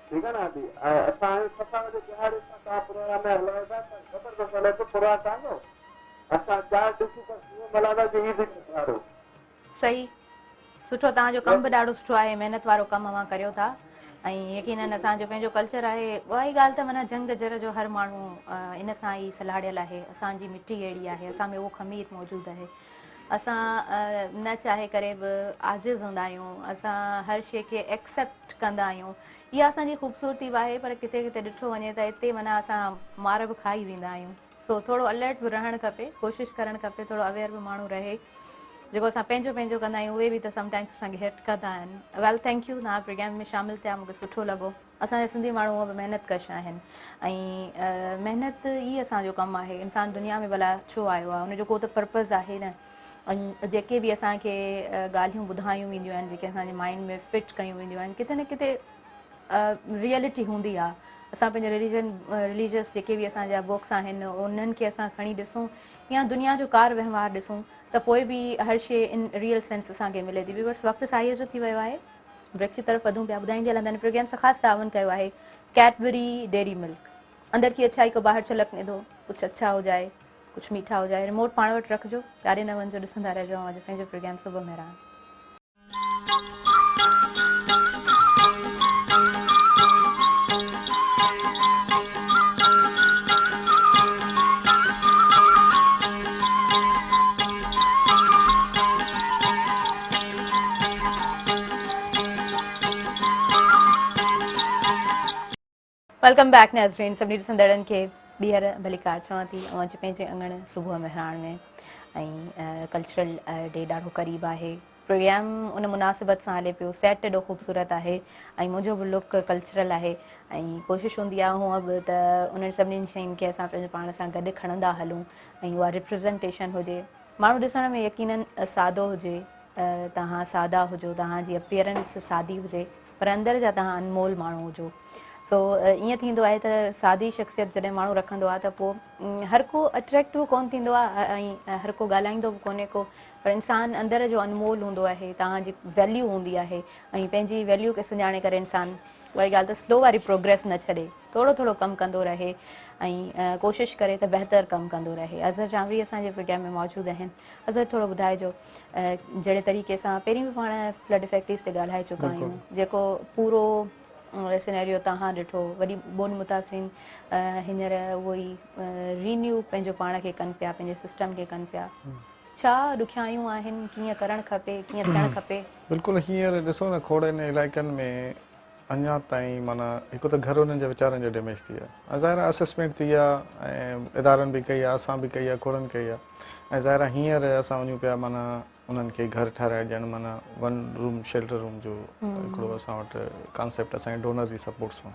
ٺيڪ آ نه ادي اسان آهيون اسان جو ڏهاڙي سان توهان پروگرام ۾ هلايو ٿا ته زبردست هلي ٿو پروگرام توهان جو اسان چار ڏسي بس ائين ملهائيندا جي عيد جو ڏهاڙو. صحيح سٺو توهان جو ڪم به ڏاڍو سٺو آهي محنت وارو ڪم اوهان ڪريو ٿا ۽ يقينن اسان جو پنهنجو ڪلچر آهي اها ئي ڳالهه ته معنيٰ جهنگ جر جو هر ماڻهو ان سان ئي سلهاڙيل آهي اسان جي مٽي اهڙي آهي اسان ۾ اهو خمير موجود آهي اسان نه چاهي ڪري به عاجز هوندا آهيون اسان هر شيء کي ايڪسيپٽ ڪندا آهيون اها اسان جي خوبصورتي به آهي پر ڪٿي ڪٿي ڏٺو وڃي ته اتي معنيٰ اسان مار به کائي ويندا آهيون سو ٿورو الرٽ به رهڻ کپي ڪوشش ڪرڻ کپي ٿورو اويئر به ماڻهو رهي جيڪو اسان پنهنجو پنهنجو ڪندا آهيون اهي به ته سم ٽائمس اسان کي هرٽ ڪندا آهن ويل thank you توهان پروگرام ۾ شامل ٿيا مونکي سٺو لڳو اسان جا سنڌي ماڻهو هونء به محنت ڪش آهن ۽ محنت ئي اسان جو ڪم آهي انسان دنيا ۾ ڀلا ڇو آيو آهي ان جو ڪو ته پرپز آهي نه ۽ جيڪي به اسان کي ڳالهيون ٻڌايون وينديون آهن جيڪي اسان جي مائنڊ ۾ فٽ ڪيون وينديون آهن ڪٿي نه ڪٿي ريئلٽي هوندي آ اسان پنهنجي رليجن رليجس جيڪي به اسان جا بڪس آهن انهن کي اسان کڻي ڏسون يا دنيا جو ڪار وهنوار ڏسون ته پوء به هر شي ان ريئل سينس اسان کي ملي ٿي ويورس وقت ساهيء جو ٿي ويو آهي بريڪ جي طرف وڌون پيا ٻڌائيندي هلندن پروگرام سان خاص تعاون ڪيو آهي ڪيڊبري ڊيري ملڪ اندر ڪي اڇائي ڪو باهر ڇلڪني دو ڪجهه اڇا هو جائي ڪجهه ميٺا هو جائي ريموٽ پاڻ وٽ رکجو ڪاڏي نه وڃجو ڏسندا رهجو اوهان جو پنهنجو پروگرام صبح مهراڻ. Welcome back ناظرين سڀني ڏسندڙن کي ٻيهر ڀليڪار چوان ٿي اوهان جي پنهنجي اڱڻ صبح مهراڻ ۾ ۽ ڪلچرل ڊي ڏاڍو قريب آهي پروگرام ان مناسبت سان هلي پيو سيٽ ايڏو خوبصورت آهي ۽ منهنجو به لڪ ڪلچرل آهي ۽ ڪوشش هوندي آهي هونء به ته انهن سڀني شين کي اسان پنهنجو پاڻ سان گڏ کڻندا هلون ۽ اها ريپريزنٽيشن هجي ماڻهو ڏسڻ ۾ يقينن سادو هجي توهان سادا هجو توهان جي اپيئرنس سادي هجي پر اندر جا توهان انمول ماڻهو هجو سو ائين ٿيندو آهي ته سادي شخصيت جڏهن ماڻهو رکندو آهي ته پوء هر ڪو اٽريڪٽ به ڪونه ٿيندو آهي ۽ هر ڪو ڳالهائيندو به ڪونهي ڪو پر انسان اندر جو انمول هوندو آهي توهان جي ويليو هوندي آهي ۽ پنهنجي ويليو کي سڃاڻي ڪري انسان وري ڳالهه ته سلو واري پروگريس نه ڇڏي ٿورو ٿورو ڪم ڪندو رهي ۽ ڪوشش ڪري ته بهتر ڪم ڪندو رهي اظهر جانوري اسان جي پروگرام ۾ موجود آهن اظهر ٿورو ٻڌائجو جهڙي طريقي سان پهرين به پاڻ فلڊ افيڪٽيز تي ڳالهائي چڪا آهيون جيڪو پورو سينيريو توهان ڏٺو وڏي ٻوڏ متاثرين هينئر اهو ئي رينيو پنهنجو پاڻ کي ڪن پيا پنهنجي سسٽم کي ڪن پيا ڇا ڏکيائيون آهن ڪيئن ڪرڻ کپي ڪيئن ٿيڻ کپي؟ بلڪل هينئر ڏسو نه کوڙ ان علائقن ۾ اڃا تائين معنيٰ هڪ ته گهر انهن جا ويچارن جا ڊيميج ٿي ويا ۽ ظاهر آهي اسسمينٽ ٿي آهي ۽ ادارن به ڪئي آهي اسان به ڪئي آهي کوڙن ڪئي آهي ۽ ظاهر آهي هينئر اسان وڃون پيا معنيٰ انهن کي گهر ٺهرائي ڏيڻ معنيٰ ون روم شيلٽر روم جو هڪڙو اسان وٽ ڪانسيپٽ اسان جي ڊونر جي سپورٽ سان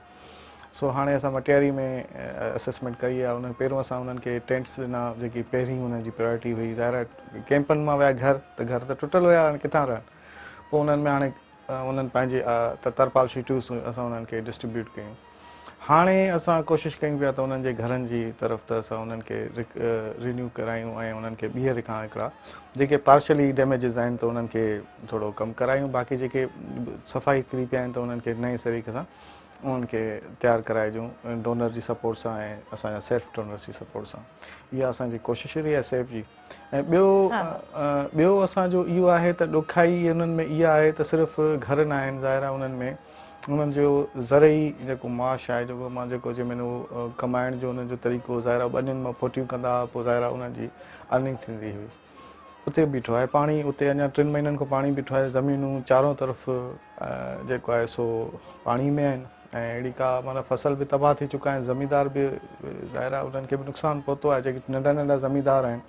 سو هاڻي اسان مٽياري ۾ اسسمينٽ ڪئي آهي انهن پهريون اسان انهن کي ٽينٽس ڏنا جيڪي پهرين انهن جي پرائرٽي هئي ظاهر آهي ڪيمپن مان ويا گهر ته گهر ته ٽٽل هيا هاڻي ڪٿان رهن پوء انهن ۾ هاڻي انهن پنهنجي ترپال شيٽون اسان انهن کي ڊسٽريبيوٽ ڪيون. هاڻي اسان ڪوشش ڪيون پيا ته انهن جي گهرن جي طرف ته اسان انهن کي رينيو ڪرايون ۽ انهن کي ٻيهر کان هڪڙا جيڪي پارشلي ڊيميجز آهن ته انهن کي ٿورو ڪم ڪرايون باقي جيڪي صفا ئي ڪري پيا آهن ته انهن کي نئين سري سان انهن کي تيار ڪرائجون ڊونر جي سپورٽ سان ۽ اسان جا سيلف ڊونرس جي سپورٽ سان اها اسان جي ڪوشش رهي آهي سيف جي ۽ ٻيو ٻيو اسان جو اهو آهي ته ڏکائي انهن ۾ اها آهي ته صرف گهر نه آهن ظاهر آهي انهن ۾ انهن جو زرعي جيڪو معاش آهي جيڪو مان جيڪو جنهن ۾ هو ڪمائڻ جو انهن جو طريقو ظاهر آهي ٻنين مان ڦوٽيون ڪندا هئا پوء ظاهر آهي انهن جي ارننگ ٿيندي هئي اتي بيٺو آهي پاڻي اتي اڃا ٽن مهينن کان پاڻي بيٺو آهي زمينون چارون طرف جيڪو آهي سو پاڻي ۾ آهن ۽ اهڙي ڪا معنيٰ فصل به تباهه ٿي چڪا آهن زميندار به ظاهر آهي انهن کي به نقصان پهتو آهي جيڪي ننڍا ننڍا زميندار آهن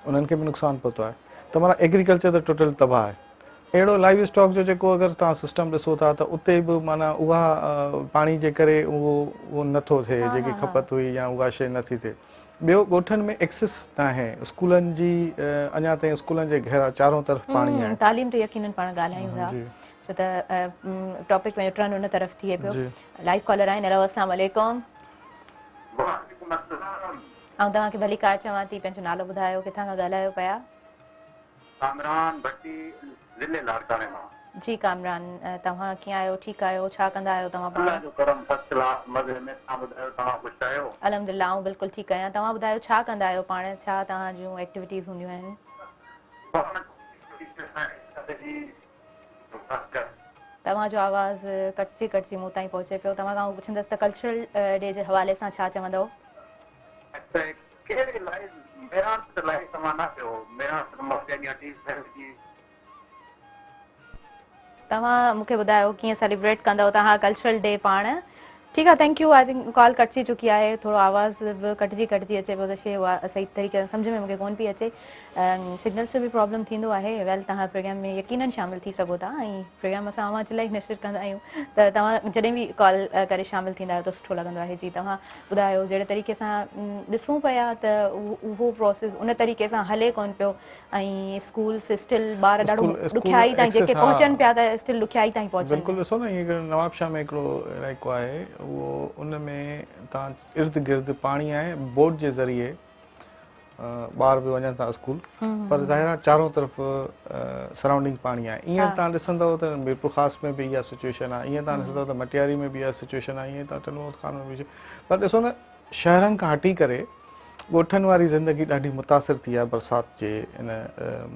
انهن کي به نقصان پهتو آهي ته معنيٰ ايگريڪلچر ته ٽوٽل تباهه آهي اهڙو لائيو اسٽاڪ جو جيڪو اگر توهان سسٽم ڏسو ٿا ته اتي به معنيٰ اها پاڻي جي ڪري اهو اهو نٿو ٿئي جيڪي کپت هئي يا اها شيء نٿي ٿئي ٻيو ڳوٺن ۾ ايڪسس ناهي اسڪولن جي اڃا تائين اسڪولن جي گهرا چارون طرف پاڻي آهي تعليم تي يقينن پاڻ ڳالهايون ٿا ڇو ته ٽاپڪ پنهنجو ٽرن ان طرف ٿئي پيو لائيو ڪالر آهن هيلو اسلام عليڪم. وعليڪم السلام. آئون توهان کي ڀليڪار چوان ٿي پنهنجو نالو ٻڌايو ڪٿان کان ڳالهايو پيا. ڪامران ڀٽي ضلعي لاڙڪاڻي مان. جي ڪامران توهان ڪيئن آهيو ٺيڪ آهيو ڇا ڪندا آهيو توهان پاڻ. الله جو ڪرم فرسٽ ڪلاس مزي ۾ توهان ٻڌايو توهان خوش آهيو. الحمدلله آئون بلڪل ٺيڪ آهيان توهان ٻڌايو ڇا ڪندا آهيو پاڻ ڇا توهان جون ايڪٽيوٽيز هونديون آهن. پاڻ توهان جو آواز ڪٽجي ڪٽجي مون تائين پهچي پيو. توهان کان آئون پڇندس ته ڪلچرل ڊي جي حوالي سان ڇا چوندؤ؟ توهان مون کي ٻڌايو ڪيئن سيليبريٽ ڪندؤ توهان ڪلچرل ڊي پاڻ؟ ٺيڪ آ thank you I think call ڪٽجي چڪي آهي ٿورو آواز به ڪٽجي ڪٽجي اچي پيو ته شي اها صحيح طريقي سان سمجهه ۾ مونکي ڪون پئي اچي سگنلز جو به پرابلم ٿيندو آهي ويل توهان پروگرام ۾ يقينن شامل ٿي سگهو ٿا ۽ پروگرام اسان اوهان جي لاء نشر ڪندا آهيون ته توهان جڏهن به ڪال ڪري شامل ٿيندا آهيو ته سٺو لڳندو آهي جي توهان ٻڌايو جهڙي طريقي سان ڏسون پيا ته اهو پروسيس ان طريقي سان هلي ڪون پيو ۽ اسڪولس اسٽل ٻار ڏاڍو ڏکيائي تائين جيڪي پهچن پيا ته اسٽل ڏکيائي تائين پهچن بلڪل ڏسو نه هيئن نوابشاهه ۾ هڪڙو علائقو آهي اهو ان ۾ تان ارد گرد پاڻي آهي بوٽ جي ذريعي ٻار به وڃن ٿا اسڪول پر ظاهر آهي چارون طرف سرائونڊنگ پاڻي آهي ائين تان ڏسندو ته ميرپور خاص ۾ به اها سچويشن آهي ائين تان ڏسندو ته مٽياري ۾ به اها سچويشن آهي ائين تان ٽنڊو محمد خان ۾ به پر ڏسو نه شهرن کان هٽي ڪري ڳوٺن واري زندگي ڏاڍي متاثر ٿي آهي برسات جي ان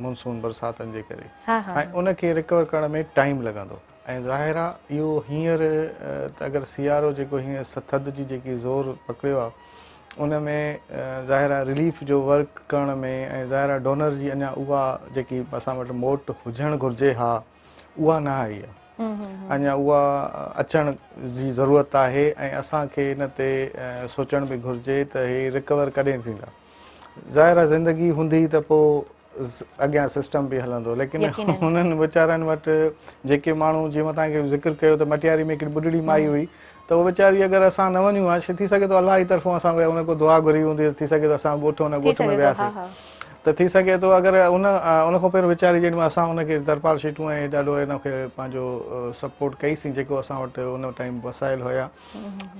مونسون برساتن جي ڪري ۽ ان کي ريڪور ڪرڻ ۾ ٽائيم لڳندو ۽ ظاهر آهي اهو هينئر ته اگر سيارو جيڪو هينئر ٿڌ جي جيڪي زور پڪڙيو آهي ان ۾ ظاهر آهي رليف جو ورڪ ڪرڻ ۾ ۽ ظاهر آهي ڊونر جي اڃا اها جيڪي اسان وٽ موٽ هجڻ گهرجي ها اها نه آئي آهي اڃا اها اچڻ جي ضرورت آهي ۽ اسان کي ان تي سوچڻ به گهرجي ته هي رڪور ڪڏهن ٿيندا ظاهر آهي زندگي هوندي ته پوء اڳيان سسٽم به هلندو ليڪن انهن ويچارن وٽ جيڪي ماڻهو جيئن مان توهان کي ذڪر ڪيو ته مٽياري ۾ هڪڙي ٻڍڙي مائي هئي ته اها ويچاري اگر اسان نه وڃون ها ٿي سگهي ٿو الله جي طرفون اسان ان ڪو دعا گهري هوندي ٿي سگهي ٿو اسان ڳوٺ ان ڳوٺ ۾ وياسين ته ٿي سگهي ٿو اگر ان ان کان پهريون ويچاري جيڏي مهل اسان ان کي ترپال شيٽون ۽ ڏاڍو ان کي پنهنجو سپورٽ ڪئي سين جيڪو اسان وٽ ان ٽائيم وسائل هيا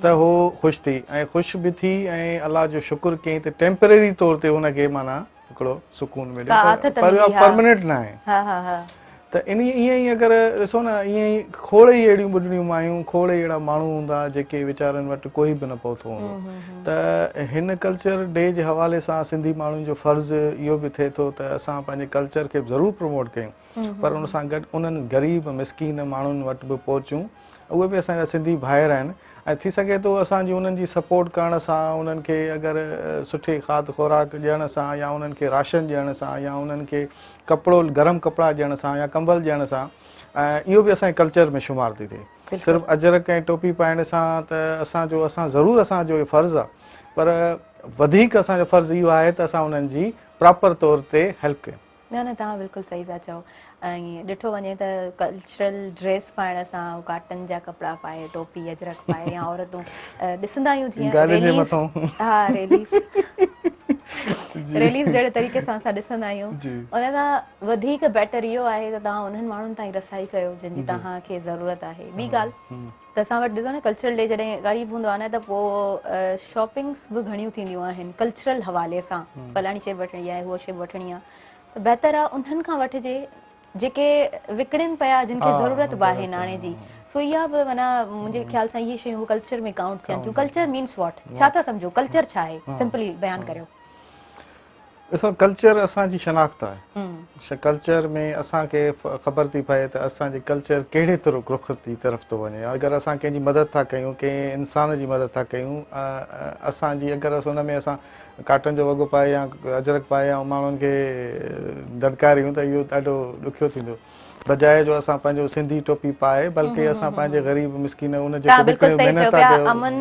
ته هو خوش ٿي ۽ خوش به ٿي ۽ الله جو شڪر ڪيائين ته ٽيمپرري طور تي ان کي معنيٰ هڪڙو سڪون مليو پر اها پرماننٽ نه آهي ته ان ائين ئي اگر ڏسو نه ائين ئي کوڙ ئي اهڙيون ٻڍڙيون مايون کوڙ ئي اهڙا ماڻهو هوندا جيڪي ويچارن وٽ ڪوئي به نه پهتو هوندو ته هن ڪلچر ڊي جي حوالي سان سنڌي ماڻهن جو فرض اهو به ٿئي ٿو ته اسان پنهنجي ڪلچر کي ضرور پروموٽ ڪيون پر ان سان گڏ انهن غريب مسڪين ماڻهن وٽ به پهچون اهي به اسان جا سنڌي ڀائر آهن ۽ ٿي سگهي ٿو اسان جي انهن جي سپورٽ ڪرڻ سان انهن کي اگر سٺي کاڌ خوراڪ ڏيڻ سان يا انهن کي راشن ڏيڻ سان يا انهن کي ڪپڙو گرم ڪپڙا ڏيڻ سان يا ڪمبل ڏيڻ سان اهو به اسان جي ڪلچر ۾ شمار ٿي ٿئي صرف اجرڪ ۽ ٽوپي پائڻ سان ته اسان جو اسان ضرور اسان جو اهو فرض آهي پر وڌيڪ اسان جو فرض اهو آهي ته اسان انهن جي پراپر طور تي هيلپ ڪيون. نه نه توهان بلڪل صحيح پيا چئو ۽ ڏٺو وڃي ته ڪلچرل ڊريس پائڻ سان ڪاٽن جا ڪپڙا پائي ٽوپي اجرڪ پائي يا عورتون ڏسندا آهيون جيئن گاڏين جي مٿان ها ريليز ريليف جهڙي طريقي سان اسان ڏسندا آهيون ان کان وڌيڪ بيٽر اهو آهي ته توهان انهن ماڻهن تائين رسائي ڪيو جن جي توهان کي ضرورت آهي. ٻي ڳالهه ته اسان وٽ ڏسو نه ڪلچرل ڊي جڏهن قريب هوندو آهي نه ته پوء شاپنگس به گهڻيون ٿينديون آهن ڪلچرل حوالي سان، فلاڻي شيء به وٺڻي آهي، هوء شيء به وٺڻي آهي، ته بهتر آهي انهن کان وٺجي جيڪي وڪڻين پيا، جن کي ضرورت به آهي ناڻي جي. سو اها به معنيٰ منهنجي خيال سان اهي شيون به ڪلچر ۾ ڪائونٽ ٿين ٿيون. ڪلچر مينس واٽ؟ ڇا ٿا سمجهو ڪلچر ڇا آهي؟ سمپلي بيان ڪريو. ڏسو ڪلچر اسان جي شناخت آهي. ڪلچر ۾ اسان کي خبر ٿي پئي ته اسان جي ڪلچر ڪهڙي رخ جي طرف ٿو وڃي. اگر اسان ڪنهن جي مدد ٿا ڪيون، ڪنهن انسان جي مدد ٿا ڪيون، اسان جي اگر ان ۾ اسان ڪاٽن جو وڳو پائي يا اجرڪ پائي يا ماڻهن کي دڙڪاريون ته اهو ڏاڍو ڏکيو ٿيندو. بجاء جو اسان پنهنجو سنڌي ٽوپي پائي بلڪه اسان پنهنجي غريب مسڪين ان جيڪو توهان بلڪل صحيح چئو پيا، امن،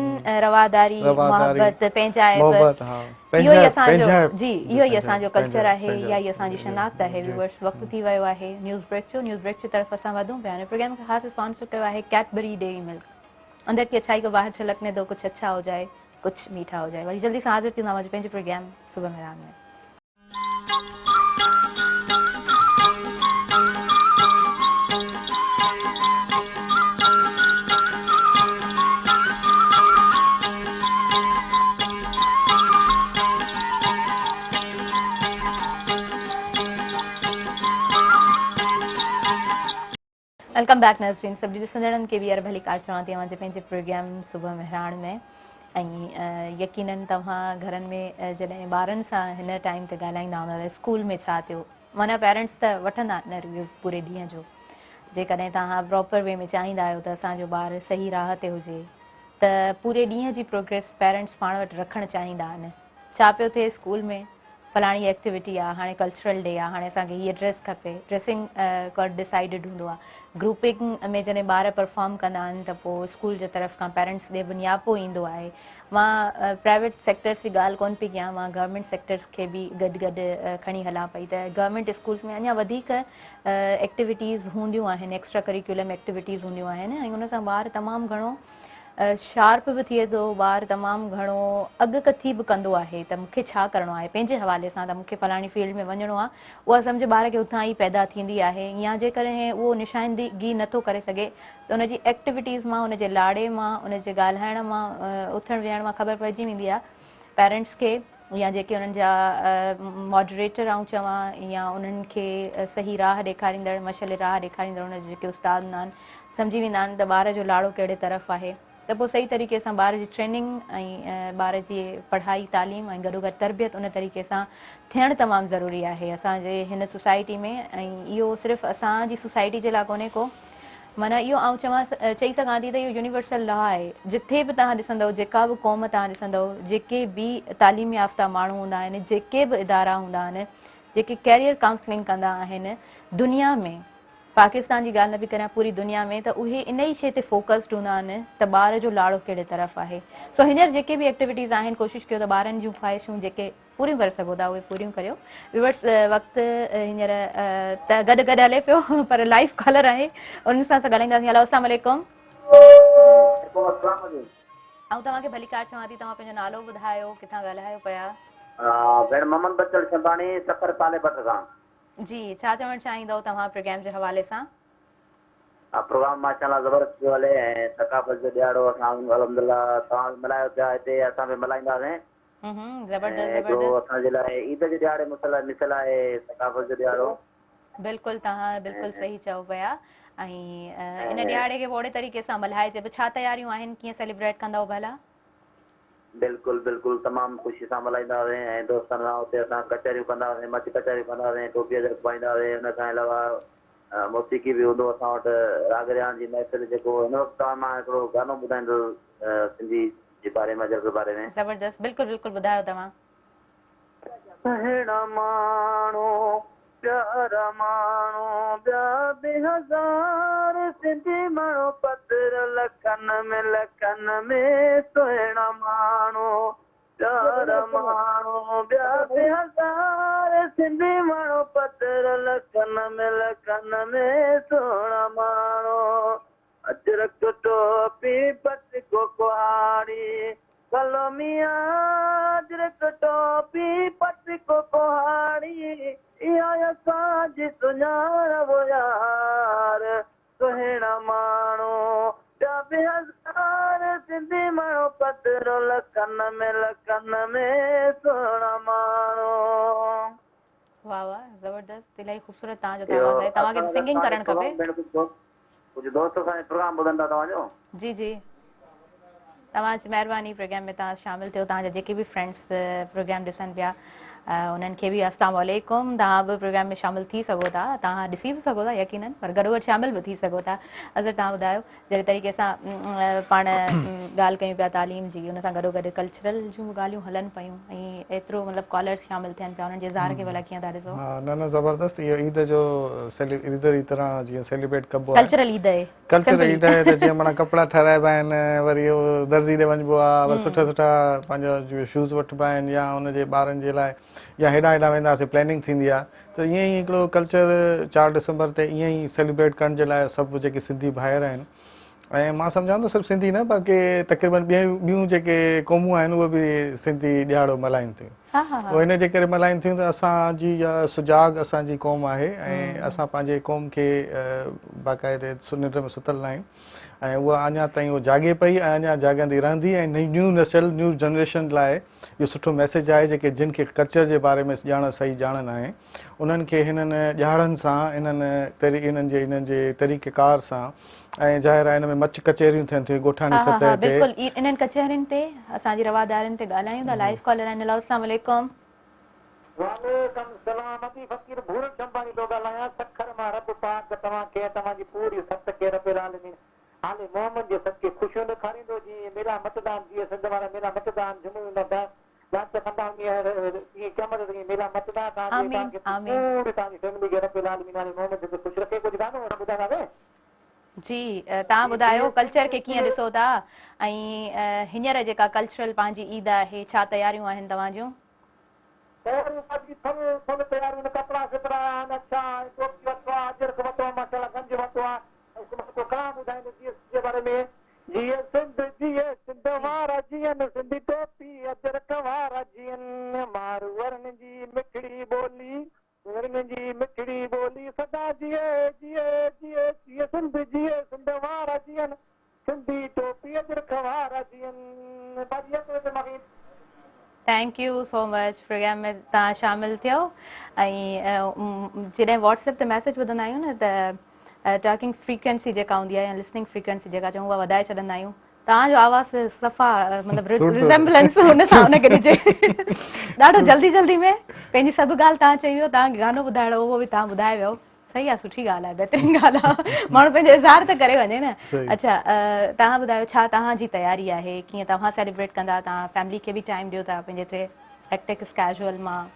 رواداري، محبت، پنهنجائپ، اهو ئي اسان جو جي اهو ئي اسان جو ڪلچر آهي، اها ئي اسان جي شناخت آهي. ويورس وقت ٿي ويو آهي نيوز بريڪ جو، نيوز بريڪ جي طرف اسان وڌون پيا. هن پروگرام کي خاص اسپانسر ڪيو آهي ڪيڊبري ڊيري ملڪ. اندر ڪي اڇائي ڪو باهر جهلڪني دو، ڪجهه اڇا هو جائي ڪجهه ميٺا هو جائي. وري جلدي سان حاضر ٿيندا اوهان جو پنهنجو پروگرام صبح مهراڻ ۾. Welcome back ناظرين، سڀني ڏسندڙن کي ٻيهر ڀليڪار چوان ٿي اوهان جي پنهنجي پروگرام صبح مهراڻ ۾. ۽ يقينن توهان گهرن ۾ جڏهن ٻارن سان هن ٽائيم تي ڳالهائيندا هوندا ته اسڪول ۾ ڇا ٿيو، معنيٰ پيرنٽس ته وٺندا آهن ريويو پوري ڏينهن جو. جيڪڏهن توهان پراپر وي ۾ چاهيندا آهيو ته اسان جو ٻار صحيح راهه تي هجي ته پوري ڏينهن جي پروگريس پيرنٽس پاڻ وٽ رکڻ چاهيندا آهن. ڇا پيو ٿئي اسڪول ۾، فلاڻي ايڪٽيوٽي آ، هاڻي ڪلچرل ڊي آ، هاڻي اسان کي هيء ڊريس کپي، ڊريسنگ ڪوڊ ڊسائيڊڊ هوندو آ، گروپنگ ۾ جڏهن ٻار پرفارم ڪندا آهن ته پوء اسڪول جي طرف کان پيرنٽس ڏي به نياپو ايندو آهي. مان پرائيويٽ سيڪٽرس جي ڳالهه ڪونه پئي ڪيان، مان گورنمينٽ سيڪٽرس کي به گڏ گڏ کڻي هلان پئي ته گورنمينٽ اسڪولس ۾ اڃا وڌيڪ ايڪٽيوٽيز هونديون آهن، ايڪسٽرا ڪريڪيولم ايڪٽيوٽيز هونديون آهن ۽ ان سان ٻار تمام گهڻو شارپ به ٿئي ٿو، ٻار تمام گهڻو اڳڪٿي به ڪندو آهي ته مون کي ڇا ڪرڻو آهي پنهنجي حوالي سان ته مون کي فلاڻي فيلڊ ۾ وڃڻو آهي، اها سمجهه ٻار کي اتان ئي پيدا ٿيندي آهي يا جيڪڏهن اهو نشاندگي نه ٿو ڪري سگهي ته ان جي ايڪٽيوٽيز مان، ان جي لاڙي مان، ان جي ڳالهائڻ مان، اٿڻ ويهڻ مان خبر پئجي ويندي آهي پيرنٽس کي يا جيڪي انهن جا ماڊريٽر آئون چوان يا انهن کي صحيح راهه ڏيکاريندڙ، مشعل راهه ڏيکاريندڙ انهن جا جيڪي استاد هوندا آهن، سمجهي ويندا آهن ته ٻار جو لاڙو ڪهڙي طرف آهي ته پوء صحيح طريقي سان ٻار جي ٽريننگ ۽ ٻار جي پڙهائي تعليم ۽ گڏوگڏ تربيت ان طريقي سان ٿيڻ تمام ضروري آهي اسان جي هن سوسائٽي ۾ ۽ اهو صرف اسان جي سوسائٽي جي لاء ڪونهي ڪو معنيٰ اهو آئون چوان چئي سگهان ٿي ته اهو يونيورسل لا آهي جٿي به توهان ڏسندؤ جيڪا به قوم توهان ڏسندؤ جيڪي به تعليم يافته ماڻهو هوندا آهن جيڪي به ادارا هوندا آهن جيڪي ڪيريئر ڪائونسلنگ ڪندا آهن دنيا ۾ پاڪستان جي ڳالهه نه پئي ڪريان پوري دنيا ۾ ته اهي ان ئي شيء تي فوڪسڊ هوندا آهن ته ٻار جو لاڙو ڪهڙي طرف آهي سو هينئر جيڪي به ايڪٽيوٽيز آهن ڪوشش ڪيو ته ٻارن جون خواهشون جيڪي پوريون ڪري سگهو ٿا اهي پوريون ڪريو. ويورس وقت هينئر ته گڏ گڏ هلي پيو پر لائيو ڪالر آهي انهن سان اسان ڳالهائينداسين. هلو السلام عليڪم. وعليڪم السلام جي. آئون توهان کي ڀليڪار چوان ٿي توهان پنهنجو نالو ٻڌايو ڪٿان ڳالهايو پيا. ڀيڻ محمد بچل شنباڻي سکر پالي ڀٽ کان. جي ڇا چوڻ چاهيندؤ توهان پروگرام جي حوالي سان. پروگرام ماشاء الله زبردست پيو هلي ۽ ثقافت جو ڏهاڙو اسان الحمدلله توهان به ملهايو پيا هتي اسان به ملهائينداسين زبردست ۽ هڪڙو زبردست. اسان جي لاء عيد جي ڏهاڙي مثل مثل آهي ثقافت جو ڏهاڙو. بلڪل توهان بلڪل صحيح چئو پيا ۽ ان ۽ ڏهاڙي کي به اوڙي طريقي سان ملهائجي به ڇا تياريون آهن ڪيئن سيليبريٽ ڪندؤ ڀلا. بلڪل بلڪل تمام خوشي سان ملهائيندا هئاسين ۽ دوستن سان اتي اسان ڪچهريون ڪندا هئاسين مچ ڪچهريون ڪندا هئاسين ٽوپي اجرڪ پائيندا هئاسين ان کان علاوه موسيقي به هوندو اسان وٽ راڳ رياڻ جي محفل جيڪو هن وقت توهان مان هڪڙو گانو ٻڌائيندس سنڌي جي باري ۾ اجرڪ جي باري ۾. زبردست بلڪل بلڪل ٻڌايو توهان. سهڻا ماڻهو پيارا ماڻهو ٻيا به هزار سنڌي ماڻهو پڌر لکن ۾ لکن ۾ سهڻا ماڻهو پيارا ماڻهو ٻيا به هزار سنڌي ماڻهو پڌر لکن ۾ لکن ۾ سهڻا ماڻهو اجرڪ ٽوپي پٽڪو ڪهاڙي ڪلو ميان اجرڪ ٽوپي پٽڪو هزار سنڌي ماڻهو پڌرو لکن ۾ لکن ۾ سهڻا ماڻهو. واه واه زبردست الاهي خوبصورت توهان جو ته آواز آهي توهان کي ته سنگنگ ڪرڻ کپي. ڪجهه دوست اسان جو پروگرام ٻڌن ٿا توهان جو. جي جي توهان جي مهرباني پروگرام ۾ توهان شامل ٿيو توهان جا جيڪي به فرينڊس پروگرام ڏسن پيا انهن کي به السلام عليڪم توهان به پروگرام ۾ شامل ٿي سگهو ٿا توهان ڏسي به سگهو ٿا يقينن پر گڏو گڏ شامل به ٿي سگهو ٿا اظهر توهان ٻڌايو جهڙي طريقي سان پاڻ ڳالهه ڪيون پيا تعليم جي ان سان گڏو گڏ ڪلچرل جون به ڳالهيون هلن پيون ۽ ايترو مطلب ڪالرس شامل ٿين پيا انهن جي اظهار کي ڀلا ڪيئن ٿا ڏسو؟ ها نه نه زبردست اهو عيد جو عيد جي طرح جيئن سيليبريٽ ڪبو آهي ڪلچرل عيد آهي ڪلچرل عيد آهي ته جيئن معنيٰ ڪپڙا ٺهرائبا آهن وري اهو درزي ڏي وڃبو آهي وري سٺا سٺا پنهنجا شوز وٺبا آهن يا ان جي ٻارن جي لاء يا هيڏانهن هيڏانهن وينداسين پلاننگ ٿيندي آهي ته ائين ئي هڪڙو ڪلچر 4 ڊسمبر تي ائين ئي سيليبريٽ ڪرڻ جي لاء سڀ جيڪي سنڌي ڀائر آهن ۽ مان سمجهان ٿو صرف سنڌي نه بلڪه تقريبن ٻيون جيڪي قومون آهن اهي به سنڌي ڏهاڙو ملهائين ٿيون اهي ان جي ڪري ملهائين ٿيون ته اسان جي اها سجاڳ اسان جي قوم آهي ۽ اسان پنهنجي قوم کي باقاعدي ننڊ ۾ ستل نه آهيون ۽ اها اڃا تائين اها جاڳي پئي ۽ اڃا جاڳندي رهندي ۽ نيو نسل نيو جنريشن لاء اهو سٺو ميسيج آهي جيڪي جن کي ڪلچر جي باري ۾ ڄاڻ صحيح ڄاڻ ناهي انهن کي هنن ڏهاڙن سان انهن انهن جي انهن جي طريقه ڪار سان ۽ ظاهر آهي ان ۾ مچ ڪچهريون ٿين ٿيون ڳوٺاڻي ها ها سطح تي. بلڪل انهن ڪچهرين تي اسان جي روادارين تي ڳالهايون ٿا لائيو ڪالر آهن هيلو اسلام عليڪم. وعليڪم السلام ادي فقير ڀورل شنباڻي ٿو ڳالهايان سکر مان رب پاڪ توهان کي ۽ توهان جي پوري سٿ کي رب العالمين آل محمد جي صدقي خوشيون ڏيکاريندو جيئن ميلا مچندا آهن جيئي سنڌ وارا ميلا مچندا آهن جهومندا ڊانس ڪندا آهن ايئن قيامت تائين ميلا مچندا توهان جي آمين توهان کي آمين. پوري توهان جي فيملي کي رب العالمين آل محمد جي خوش رکي ڪجهه گانو ٻڌائينداسين. جي توهان ٻڌايو ڪلچر کي ڪيئن ڏسو ٿا ۽ هينئر جيڪا ڪلچرل پنهنجي عيد آهي ڇا تياريون آهن توهان جون؟ تياريون باقي ڦل ڦل تياريون ڪپڙا سبرايا آهن اڇا ۽ ٽوپي ورتو آهي اجرڪ ورتو آهي ماشاءالله گنج ورتو آهي هڪ ڪلام ٻڌائيندو جيئي سنڌ جي باري ۾. جيئي سنڌ جيئي سنڌ وارا جيئن سنڌي ٽوپي اجرڪ وارا جيئن ماروئڙن جي مٺڙي ٻولي ورن جي مٺڙي ٻولي سدا جيئي جيئي جيئي جيئي سنڌ جيئي سنڌ وارا جيئن سنڌي ٽوپي اجرڪ وارا جيئن باجي اچو ته ماکي. Thank you so much programme ۾ توهان شامل ٿيو ۽ جڏهن واٽس ايپ تي ميسيج ٻڌندا آهيون نه ته ٽاڪنگ فريڪوئنسي جيڪا هوندي آهي يا لسننگ فريڪوئنسي جيڪا چئون اها وڌائي ڇڏندا آهيون توهان جو آواز صفا مطلب ريزمبلنس هن سان ان کي ڏجي ڏاڍو جلدي جلدي ۾ پنهنجي سڀ ڳالهه توهان چئي ويو توهان کي گانو ٻڌائڻو هو اهو به توهان ٻڌائي ويو صحيح آ سٺي ڳالهه آهي بهترين ڳالهه آ ماڻهو پنهنجو اظهار ته ڪري وڃي نه اڇا توهان ٻڌايو ڇا توهان جي تياري آهي ڪيئن توهان سيليبريٽ ڪندا توهان فيملي کي به ٽائيم ڏيو ٿا پنهنجي هتي هيڪٽڪ اسڪيجول مان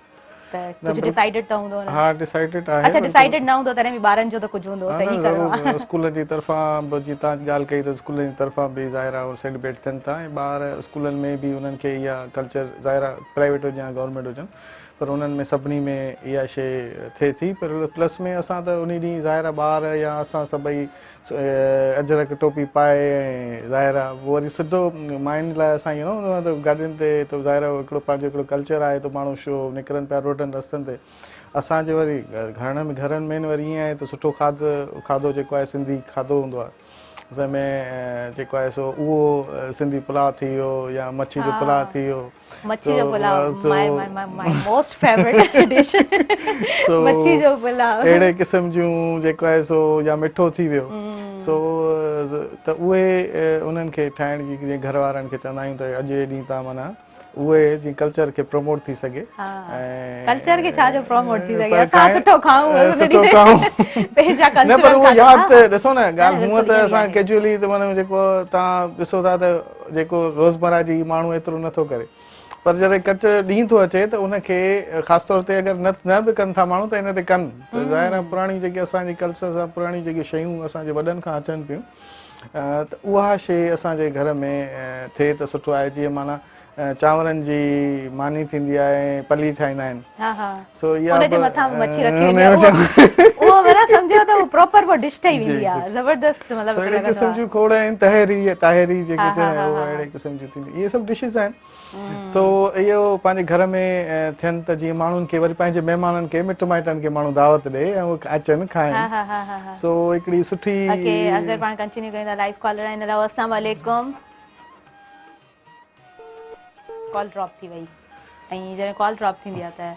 ته ڪجهه ڊيسائيڊڊ ته هوندو نه ها ڊيسائيڊڊ آهي اڇا ڊيسائيڊڊ نه هوندو تڏهن به ٻارن جو ته ڪجهه هوندو ته هي ڪرڻو آهي اسڪولن جي طرفان به جي توهان ڳالهه ڪئي ته اسڪولن جي طرفان به ظاهر آهي سيليبريٽ ٿين ٿا ۽ ٻار اسڪولن ۾ به انهن کي اها ڪلچر ظاهر آهي پرائيويٽ هجن يا گورنمينٽ هجن پر انهن ۾ سڀني ۾ اها شيء ٿئي ٿي پر پلس ۾ اسان ته انهي ڏينهن ظاهر آهي ٻار يا اسان سڀئي اجرڪ ٽوپي پائي ۽ ظاهر آهي پوء وري سڌو ماين لاء اسان ائين نه هوندو آهي ته گاڏين تي ته ظاهر آهي هڪڙو پنهنجو هڪڙو ڪلچر آهي ته ماڻهو شو نڪرن پيا روڊن رستن تي اسان جي وري گهرن ۾ گهرن ۾ وري ائين آهي ته سٺو کاڌ کاڌو جيڪو آهي سنڌي کاڌو هوندو آهي جنهن ۾ جيڪو آهي سو اهو سنڌي پلاء ٿي ويو يا مڇي جو پلاء ٿي ويو مڇي جو pulao my my my my most favourite dish مڇي جو پلاء اهڙي قسم جون جيڪو آهي سو يا مٺو ٿي ويو سو ته اهي انهن کي ٺاهڻ جي جيئن گهر وارن کي چوندا آهيون ته اڄ جي ڏينهن تان معنيٰ اهي جيئن ڪلچر کي پروموٽ ٿي سگهي ۽ ڪلچر کي ڇا جو پروموٽ ٿي سگهي اسان سٺو کائون سٺو کائون پنهنجا ڪلچر نه پر اهو ياد ته ڏسو نه ڳالهه هونء ته اسان ڪيجوئلي ته معنيٰ جيڪو توهان ڏسو ٿا ته جيڪو روزمره جي ماڻهو ايترو نه ٿو ڪري پر جڏهن ڪلچر جو ڏينهن ٿو اچي ته ان کي خاص طور تي اگر نه نه به ڪن ٿا ماڻهو ته ان تي ڪن ته ظاهر آهي پراڻيون جيڪي اسان جي ڪلچر سان پراڻيون جيڪي شيون اسان جي وڏن کان اچن پيون ته اها شي اسان جي گهر ۾ ٿئي ته سٺو آهي جيئن معنيٰ چانورن جي ماني ٿيندي آهي ۽ پلي ٺاهيندا آهن. ها ها سو اها ان جي مٿان به مڇي رکي ويندي آهي اهو معنيٰ سمجهو ته پراپر پوء ڊش ٺهي ويندي آهي زبردست مطلب سو اهڙي قسم جون کوڙ آهن تهري تاهري جيڪي چوندا آهن اهو اهڙي قسم جون ٿينديون اهي سڀ ڊشز آهن سو اهو پنهنجي گهر ۾ ٿين ته جيئن ماڻهن کي وري پنهنجي مهمانن کي مٽ مائٽن کي ماڻهو دعوت ڏي ۽ اهي اچن کائن سو هڪڙي سٺي اوڪي اظهر پاڻ ڪنٽينيو ڪيون ٿا لائيو ڪالر آهن هيلو السلام عليڪم ڪال ڊراپ ٿي وئي ۽ جڏهن ڪال ڊراپ ٿيندي آهي ته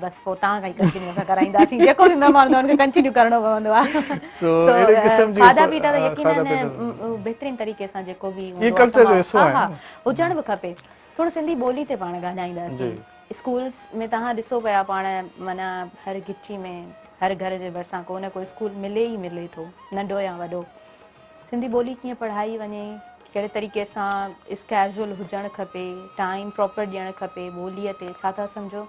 بس پوء توهان کان ئي ڪنٽينيو اسان ڪرائينداسين جيڪو به مهمان هوندو آهي ان کي ڪنٽينيو ڪرڻو پوندو آهي سو اهڙي قسم جي کاڌا پيتا ته يقينن بهترين طريقي سان جيڪو به هوندو آهي ڪلچر جو حصو آهي هجڻ به کپي ٿورو سنڌي ٻولي تي پاڻ ڳالهائينداسين اسڪولس ۾ توهان ڏسو پيا پاڻ معنيٰ هر گهٽي ۾ هر گهر جي ڀرسان ڪو نه ڪو اسڪول ملي ئي ملي ٿو ننڍو يا وڏو سنڌي ٻولي ڪيئن پڙهائي وڃي، ڪهڙي طريقي سان اسڪيجول هجڻ کپي، ٽائيم پراپر ڏيڻ کپي ٻوليء تي، ڇا ٿا سمجهو؟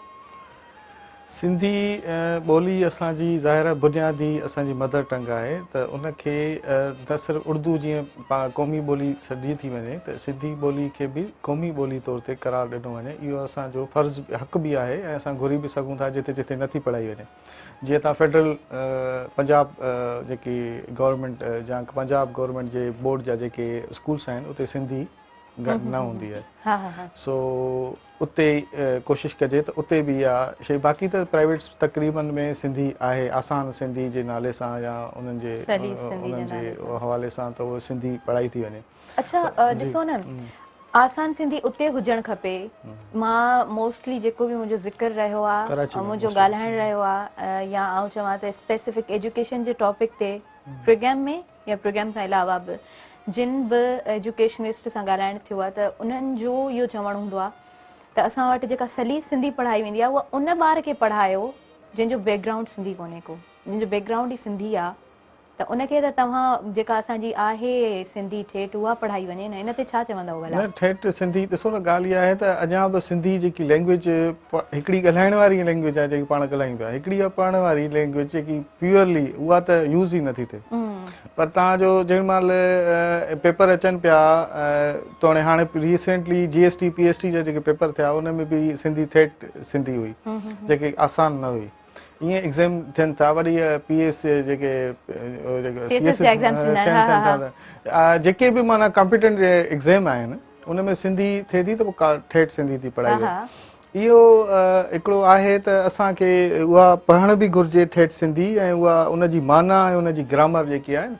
سنڌي ٻولي اسان جي ظاهر آهي بنيادي اسان جي مدر ٽنگ آهي ته ان کي نه صرف اردو جيئن قومي ٻولي سڏي ٿي وڃي ته سنڌي ٻولي کي به قومي ٻولي طور تي قرار ڏنو وڃي اهو اسان جو فرض حق به آهي ۽ اسان گهري به سگهون ٿا جتي جتي نٿي پڙهائي وڃي. جيئن توهان فيڊرل پنجاب جيڪي گورنمينٽ يا پنجاب گورنمينٽ جي بورڊ جا جيڪي اسڪولس آهن اتي سنڌي گهٽ نه هوندي آهي سو اتي ڪوشش ڪجي ته اتي به اها شي باقي ته پرائيويٽ تقريبن ۾ سنڌي آهي آسان سنڌي جي نالي سان يا انهن جي انهن جي حوالي سان ته اهو سنڌي پڙهائي ٿي وڃي اڇا ڏسو نه آسان سنڌي اتي هجڻ کپي مان موسٽلي جيڪو به منهنجو ذڪر رهيو آ منهنجو ڳالهائڻ رهيو آ يا آئون چوان ته اسپيسفڪ ايجوڪيشن جي ٽاپڪ تي پروگرام ۾ يا پروگرام کان علاوه به جن به ايجوڪيشنسٽ سان ڳالهائڻ ٿيو آ ته انهن جو اهو چوڻ هوندو آ ته اسان وٽ جيڪا سليس سنڌي پڙهائي ويندي آ اها ان ٻار کي پڙهايو جنهن جو بيڪ گرائونڊ سنڌي ڪونهي ڪو جنهن جو بيڪ گرائونڊ ئي سنڌي آ ته ان کي ته توهان جيڪا اسان جي آهي سنڌي ٺيٺ اها پڙهائي وڃي نه ان تي ڇا چوندؤ ڀلا؟ نه ٺيٺ سنڌي ڏسو نه ڳالهه اها آهي ته اڃا به سنڌي جيڪي لينگويج هڪڙي ڳالهائڻ واري لينگويج آهي جيڪي پاڻ ڳالهايون پيا هڪڙي آهي پڙهڻ واري لينگويج جيڪي پيورلي اها ته يوز ئي نٿي ٿئي پر توهان جو جنهن مهل پيپر اچن پيا توڻي هاڻي recently G S T P S T جا جيڪي پيپر ٿيا ان ۾ به سنڌي ٺيٺ سنڌي هئي جيڪي آسان نه هئي ائين ايگزام ٿين ٿا وري پي ايس جيڪي سي ايس جا ايگزام ٿيندا آهن ها جيڪي به معنيٰ ڪمپيٽنٽ ايگزام آهن ان ۾ سنڌي ٿئي ٿي ته پوء ٺيٺ سنڌي ٿي پڙهائي وڃي اهو هڪڙو آهي ته اسان کي اها پڙهڻ به گهرجي ٺيٺ سنڌي ۽ اها ان جي معنيٰ ۽ ان جي گرامر جيڪي آهي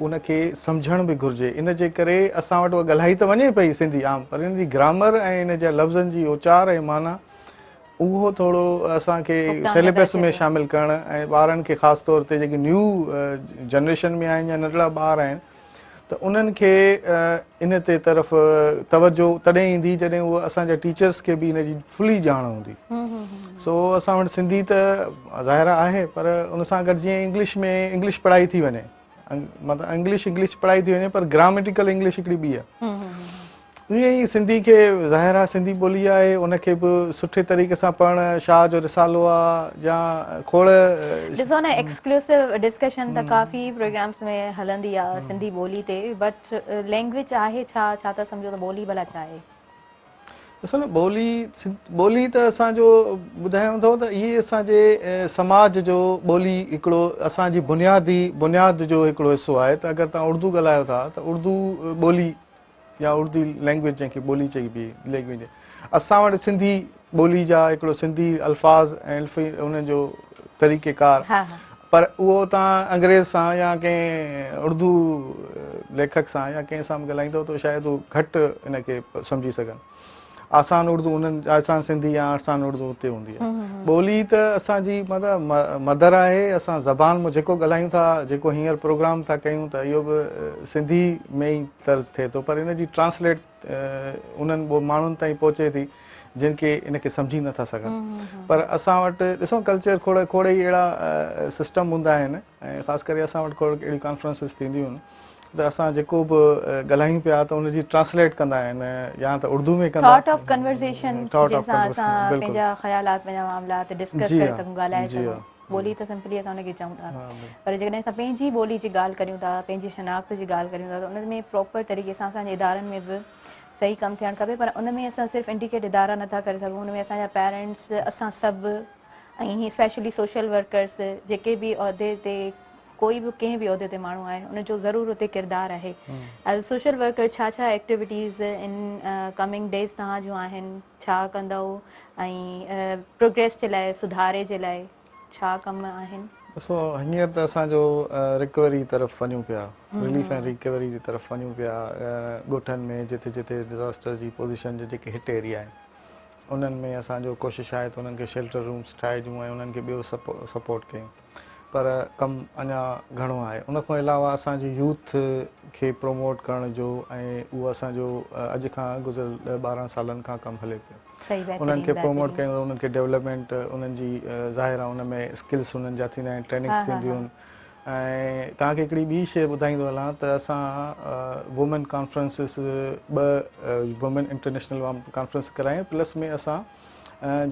ان کي سمجهڻ به گهرجي ان جي ڪري اسان وٽ اها ڳالهائي ته وڃي پئي سنڌي عام پر ان جي گرامر ۽ ان جا لفظن جي اچار ۽ معنيٰ اهو ٿورو اسان کي سيليبس ۾ شامل ڪرڻ ۽ ٻارن کي خاص طور تي جيڪي نيو جنريشن ۾ آهن يا ننڍڙا ٻار آهن ته انهن کي ان تي طرف توجه تڏهن ايندي جڏهن اهو اسان جا ٽيچرس کي به ان جي فلي ڄاڻ هوندي سو اسان وٽ سنڌي ته ظاهر آهي پر ان سان گڏ جيئن انگلش ۾ انگلش پڙهائي ٿي وڃي مطلب انگلش انگلش پڙهائي ٿي وڃي پر گراميٽيڪل انگلش هڪڙي ٻي آهي ائين ئي سنڌي کي ظاهر آهي سنڌي ٻولي آهي ان کي به سٺي طريقي سان پڙهڻ شاهه جو رسالو آ يا کوڙ. ڏسو نه ايڪسڪلوسو ڊسڪشن ته ڪافي پروگرامس ۾ هلندي آ سنڌي ٻولي تي بٽ لينگويج آهي ڇا ڇا ٿا سمجهو ته ٻولي ڀلا ڇا آهي؟ ڏسو نه ٻولي ٻولي ته اسان جو ٻڌايان ٿو ته اهي اسان جي سماج جو ٻولي هڪڙو اسان جي بنيادي بنياد جو هڪڙو حصو آهي ته اگر توهان اردو ڳالهايو ٿا ته اردو ٻولي يا اردو لينگويج جنهن کي ٻولي چئبي لينگويج اسان وٽ سنڌي ٻولي جا هڪڙو سنڌي الفاظ ۽ انهن جو طريقه ڪار پر اهو توهان انگريز سان يا ڪنهن اردو ليکڪ سان يا ڪنهن سان به ڳالهائيندو ته شايد هو گهٽ ان کي سمجهي سگهن آسان اردو انهن آسان سنڌي يا آسان اردو اتي هوندي آهي ٻولي ته اسان جي مطلب مدر آهي اسان زبان ۾ جيڪو ڳالهايون ٿا جيڪو هينئر پروگرام ٿا ڪيون ته اهو به سنڌي ۾ ئي طرز ٿئي ٿو پر ان جي ٽرانسليٽ انهن ماڻهن تائين پهچي ٿي جن کي ان کي سمجهي نٿا سگهن پر اسان وٽ ڏسو ڪلچر کوڙ کوڙ ئي اهڙا سسٽم هوندا آهن ۽ خاص ڪري اسان وٽ کوڙ اهڙيون ڪانفرنسز ٿينديون آهن ته اسان جيڪو به ڳالهايون پيا ته ان جي ٽرانسليٽ ڪندا آهن يا ته اردو ۾ ڪندا ٿاٽ آف ڪنورزيشن جنهن سان اسان پنهنجا خيالات پنهنجا معاملات ڊسڪس ڪري سگهون ڳالهائي سگهون ٻولي ته سمپلي اسان ان کي چئون ٿا پر جيڪڏهن اسان پنهنجي ٻولي جي ڳالهه ڪريون ٿا پنهنجي شناخت جي ڳالهه ڪريون ٿا ته ان ۾ پراپر طريقي سان اسان جي ادارن ۾ به صحيح ڪم ٿيڻ کپي پر ان ۾ اسان صرف انڊيڪيٽ ادارا نٿا ڪري سگهون ان ۾ اسان جا پيرنٽس اسان سڀ ۽ اسپيشلي سوشل ورڪرس جيڪي به عهدي تي ڪوئي به ڪنهن به عهدي تي ماڻهو آهي ان جو ضرور اتي ڪردار آهي ايز سوشل ورڪر ڇا ڇا ايڪٽيوٽيز ان ڪمنگ ڊيز توهان جون آهن ڇا ڪندؤ ۽ پروگريس جي لاء سڌاري جي لاء ڇا ڪم آهن؟ ڏسو هينئر ته اسان جو رڪوري طرف وڃون پيا رليف ۽ ريڪوري جي طرف وڃون پيا ڳوٺن ۾ جتي جتي ڊزاسٽر جي پوزيشن جي جيڪي هٽ ايريا آهن انهن ۾ اسان جو ڪوشش آهي ته انهن کي شيلٽر رومس ٺاهي ڏيون ۽ انهن کي ٻيو سپورٽ ڪيون پر ڪم اڃا گهڻو آهي ان کان علاوه اسان جي يوٿ کي پروموٽ ڪرڻ جو ۽ اهو اسان جو اڄ کان گذريل ڏهه 12 سالن کان ڪم هلي پيو انهن کي پروموٽ ڪيون انهن کي ڊيولپمينٽ انهن جي ظاهر آهي ان ۾ اسڪلس انهن جا ٿيندا آهن ٽريننگس ٿينديون آهن ۽ توهان کي هڪڙي ٻي شيء ٻڌائيندو هلان ته اسان وومين ڪانفرنسز ٻه وومين انٽرنيشنل ڪانفرنس ڪرايون پلس ۾ اسان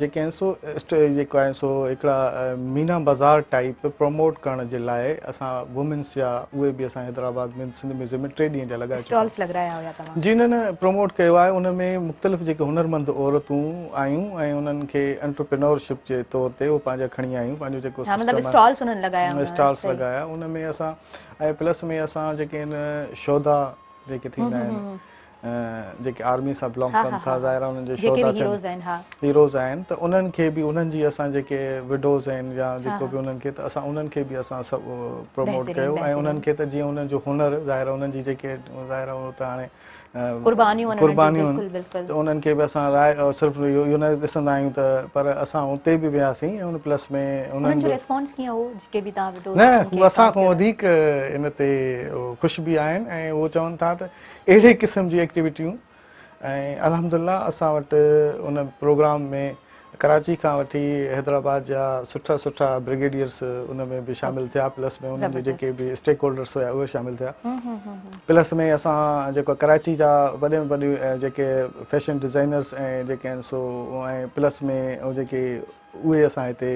جيڪي آهن سو جيڪو آهي سو هڪڙا مينا بازار ٽائيپ پروموٽ ڪرڻ جي لاء اسان وومينس جا اهي به اسان حيدرآباد ۾ سنڌ ميوزيم ۾ 3 ڏينهن جا لڳائي اسٽالز لڳرايا هيا توهان؟ جي نه نه پروموٽ ڪيو آهي ان ۾ مختلف جيڪي هنرمند عورتون آيون ۽ انهن کي انٽرپرينورشپ جي طور تي اهي پنهنجا کڻي آيون پنهنجو جيڪو ها مطلب اسٽالز انهن لڳايا هوندا اسٽالز لڳايا ان ۾ اسان ۽ پلس ۾ اسان جيڪي آهن شهدا جيڪي ٿيندا آهن جيڪي آرمي سان بلانگ ڪن ٿا ظاهر آهي انهن جي شهدا ٿين هيروز آهن ته انهن کي به انهن جي اسان جيڪي وڊوز آهن يا جيڪو به انهن کي ته اسان انهن کي به اسان سڀ پروموٽ ڪيو ۽ انهن کي ته جيئن انهن جو هنر ظاهر آهي انهن جي جيڪي ظاهر آهي ته هاڻي قربانيون قربانيون ته انهن کي به اسان راء صرف اهو نه ڏسندا آهيون ته پر اسان اتي به وياسين ۽ ان پلس ۾ انهن جو ريسپانس ڪيئن هو جيڪي به توهان وڊوز نه هو اسان کان وڌيڪ ان تي خوش به آهن ۽ هو چون ٿا ته اهڙي قسم جي ايڪٽيوٽيون ۽ الحمدلله اسان وٽ ان پروگرام ۾ ڪراچي کان وٺي حيدرآباد جا سٺا سٺا برگيڊيئرس ان ۾ به شامل ٿيا پلس ۾ انهن جي جيڪي به اسٽيڪ هولڊرس هيا اهي شامل ٿيا پلس ۾ اسان جيڪو ڪراچي جا وڏي ۾ وڏي جيڪي فيشن ڊزائنرس ۽ جيڪي آهن سو ۽ پلس ۾ جيڪي اهي اسان هتي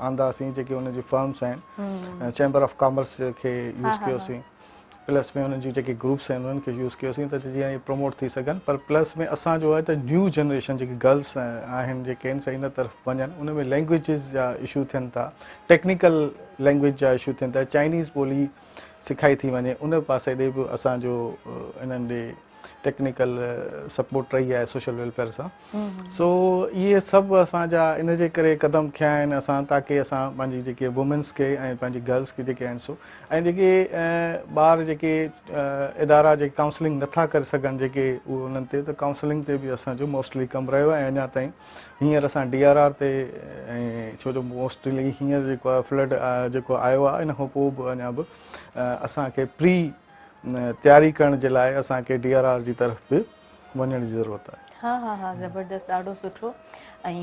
آنداسين جيڪي انهن جي فرمس آهن چيمبر آف ڪامرس کي يوز ڪيوسين پلس ۾ انهن جون جيڪي گروپس آهن انهن کي يوز ڪيوسين ته جيئن اهي پروموٽ ٿي سگهن پر پلس ۾ اسان جو آهي ته نيو جنريشن جيڪي گرلس آهن جيڪي آهن سي ان طرف وڃن ان ۾ لينگويجز جا اشو ٿين ٿا ٽيڪنيڪل لينگويج جا اشو ٿين ٿا چائنيز ٻولي سکائي ٿي وڃي ان پاسي ڏي به اسان جو انهن ڏي ٽيڪنيڪل سپورٽ رهي آهي سوشل ويلفيئر سان سو اهي سڀ اسان جا ان جي ڪري قدم کنيا آهن اسان تاڪي اسان پنهنجي جيڪي وومينس کي ۽ پنهنجي گرلس کي جيڪي آهن سو ۽ جيڪي ٻار جيڪي ادارا جيڪي ڪائونسلنگ نٿا ڪري سگهن جيڪي اهو انهن تي ته ڪائونسلنگ تي به اسان جو موسٽلي ڪم رهيو آهي ۽ اڃا تائين هينئر اسان ڊي آر آر تي ۽ ڇو جو موسٽلي هينئر جيڪو آهي فلڊ جيڪو آيو آهي ان کان پوء به اڃا به اسان کي پري تياري ڪرڻ جي لاء اسان کي ڊي آر آر جي طرف به وڃڻ جي ضرورت آهي. ها ها ها زبردست ڏاڍو سٺو ۽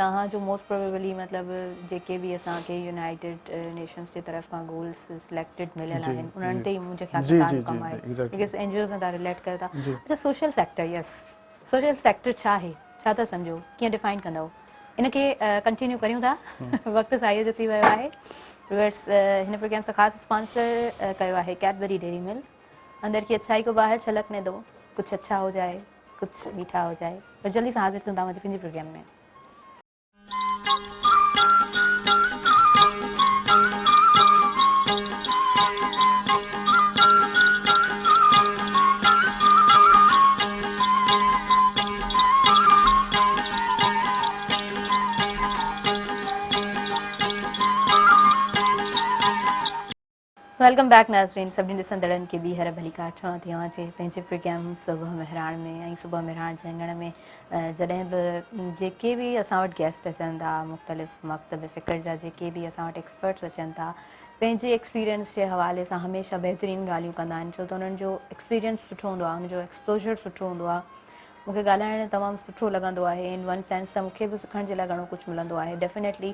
توهان جو موسٽ پروبيبلي مطلب جيڪي به اسان کي يونائيٽيڊ نيشنز جي طرف کان گولز سليڪٽيڊ مليل آهن انهن تي ئي منهنجي خيال سان توهان جو ڪم آهي because N G Os سان توهان رليٽ ڪيو ٿا اڇا social sector yes social sector ڇا آهي ڇا ٿا سمجهو ڪيئن ڊفائن ڪندؤ ان کي ڪنٽينيو ڪريون ٿا وقت سائي جو ٿي ويو آهي ويورس هن پروگرام سان خاص اسپانسر ڪيو آهي ڪيڊبري ڊيري ملڪ اندر ڪي اڇائي ڪو باهر ڇلڪني دو ڪجهه اڇا هو جائي ڪجهه ميٺا هو جائي پر جلدي سان حاضر ٿيون ٿا پنهنجي پروگرام ۾ welcome back ناظرين سڀني ڏسندڙن کي ٻيهر ڀليڪار چوان ٿي اوهان جي پنهنجي پروگرام صبح مهراڻ ۾ ۽ صبح مهراڻ جي اڱڻ ۾ جڏهن به جيڪي به اسان وٽ گيسٽ اچن ٿا مختلف مڪتب فڪر جا جيڪي به اسان وٽ ايڪسپرٽس اچن ٿا پنهنجي ايڪسپيرينس جي حوالي سان هميشه بهترين ڳالهيون ڪندا آهن ڇو ته انهن جو ايڪسپيرينس سٺو هوندو آهي ان جو ايڪسپوجر سٺو هوندو آهي مون کي ڳالهائڻ تمام سٺو لڳندو آهي ان ون سينس ته مون کي به سکڻ جي لاء گهڻو ڪجهه ملندو آهي ڊيفينيٽلي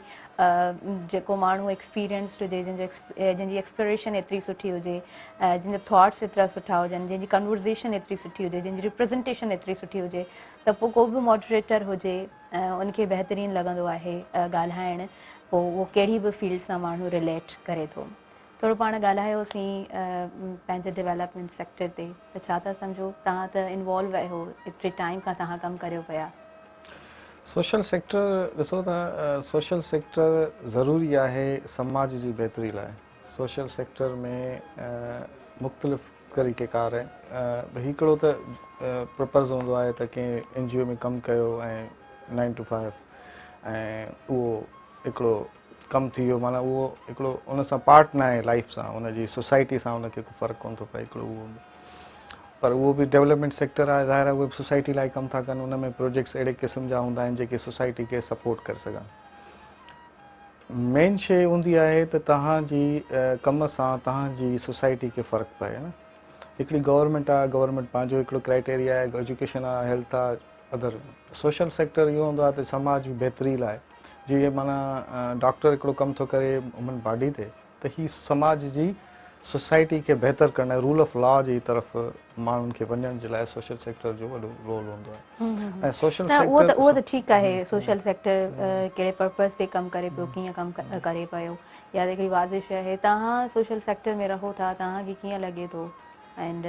جيڪو ماڻهو ايڪسپيرينسڊ هجي جنهن جو جنهن جي ايڪسپلوريشن ايتري سٺي هجي جنهن جا ٿاٽس ايترا سٺا هجن جنهن جي ڪنورزيشن ايتري سٺي هجي جنهن جي ريپريزنٽيشن ايتري سٺي هجي ته پوء ڪو به ماڊريٽر هجي ان کي بهترين لڳندو آهي ڳالهائڻ پوء اهو ڪهڙي به فيلڊ سان ماڻهو رليٽ ڪري ٿو. ٿورو پاڻ ڳالهايوسين پنهنجي ڊيولپمينٽ سيڪٽر تي ته ڇا ٿا سمجهو توهان ته انوالو آهيو ايتري ٽائيم کان توهان ڪم ڪريو پيا. سوشل سيڪٽر ڏسو ته سوشل سيڪٽر ضروري آهي سماج جي بهتري لاء سوشل سيڪٽر ۾ مختلف طريقه ڪار آهن هڪڙو ته پرپز هوندو آهي ته ڪنهن اين جي او ۾ ڪم ڪيو ۽ نائن ٽو فائيو ۽ اهو هڪڙو ڪم ٿي ويو معنيٰ اهو هڪڙو ان سان پارٽ نه آهي لائيف سان ان جي سوسائٽي سان ان کي ڪو فرق ڪونه ٿو پئي هڪڙو اهو هوندو پر اهو به ڊيولپمينٽ سيڪٽر آهي ظاهر آهي اهي به سوسائٽي لاء ڪم ٿا ڪن ان ۾ پروجيڪٽس اهڙي قسم جا هوندا آهن جيڪي سوسائٽي کي سپورٽ ڪري سگهن مين شي هوندي آهي ته توهان جي ڪم سان توهان جي سوسائٽي کي فرق پئي نه هڪڙي گورنمينٽ آهي گورنمينٽ پنهنجو هڪڙو ڪرائيٽيريا آهي ايجوڪيشن آهي هيلٿ آهي ادر سوشل سيڪٽر اهو هوندو آهي ته سماج جي بهتري لاء جيئن معنيٰ ڊاڪٽر هڪڙو ڪم ٿو ڪري هيومن باڊي تي ته هي سماج جي سوسائٽي کي بهتر ڪرڻ ۽ رول آف لا جي طرف ماڻهن کي وڃڻ جي لاء سوشل سيڪٽر جو وڏو رول هوندو آهي ۽ سوشل نه اهو ته اهو ته ٺيڪ آهي سوشل سيڪٽر ڪهڙي پرپز تي ڪم ڪري پيو ڪيئن ڪم ڪري پيو اها ته هڪڙي واضح شيء آهي توهان سوشل سيڪٽر ۾ رهو ٿا توهان کي ڪيئن لڳي ٿو and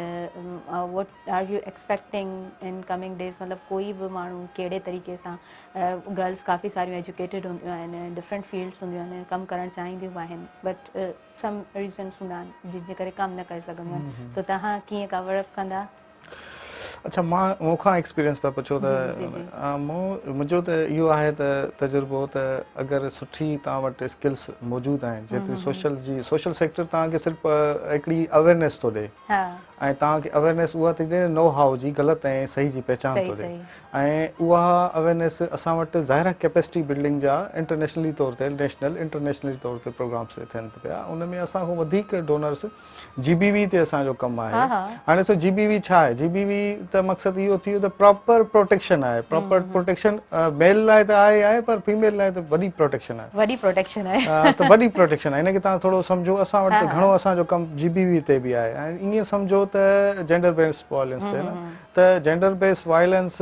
what are you expecting in coming days مطلب ڪوئي به ماڻهو ڪهڙي طريقي سان گرلس ڪافي ساريون ايجوڪيٽيڊ هونديون آهن ڊفرنٽ فيلڊس هونديون آهن ڪم ڪرڻ چاهينديون به آهن بٽ سم ريزنس هوندا آهن جن جي ڪري ڪم نه ڪري سگهنديون آهن ته توهان ڪيئن ڪور اپ ڪندا؟ اڇا مان مون کان ايڪسپيرينس پيا پڇو ته مون منهنجو ته اهو آهي ته تجربو ته اگر سٺي توهان وٽ اسڪلس موجود آهن جيتري سوشل جي سوشل سيڪٽر توهان کي صرف هڪڙي اويرنيس ٿو ڏي ۽ توهان کي اويرنيس اها ٿي ڏي نو هائو جي غلط ۽ صحيح جي پهچان ٿو ڏي ۽ اها اويرنيس اسان وٽ ظاهر آهي ڪيپيسٽي بلڊنگ جا انٽرنيشنلي طور تي نيشنل انٽرنيشنلي طور تي پروگرامس ٿين پيا ان ۾ اسان کان وڌيڪ ڊونرس جي بي وي تي اسان جو ڪم آهي هاڻي ڏسو جي بي وي ڇا آهي جي بي وي ته مقصد اهو ٿي ويو ته پراپر پروٽيڪشن آهي پراپر پروٽيڪشن ميل لاء ته آهي آهي پر فيميل لاء ته وڏي پروٽيڪشن آهي وڏي پروٽيڪشن آهي ته وڏي پروٽيڪشن آهي ان کي توهان ٿورو سمجهو اسان وٽ گهڻو اسان جو ڪم جي بي وي تي به آهي ۽ ائين سمجهو ته جينڊر بيس وائلنس تي نه ته جينڊر بيس وائلنس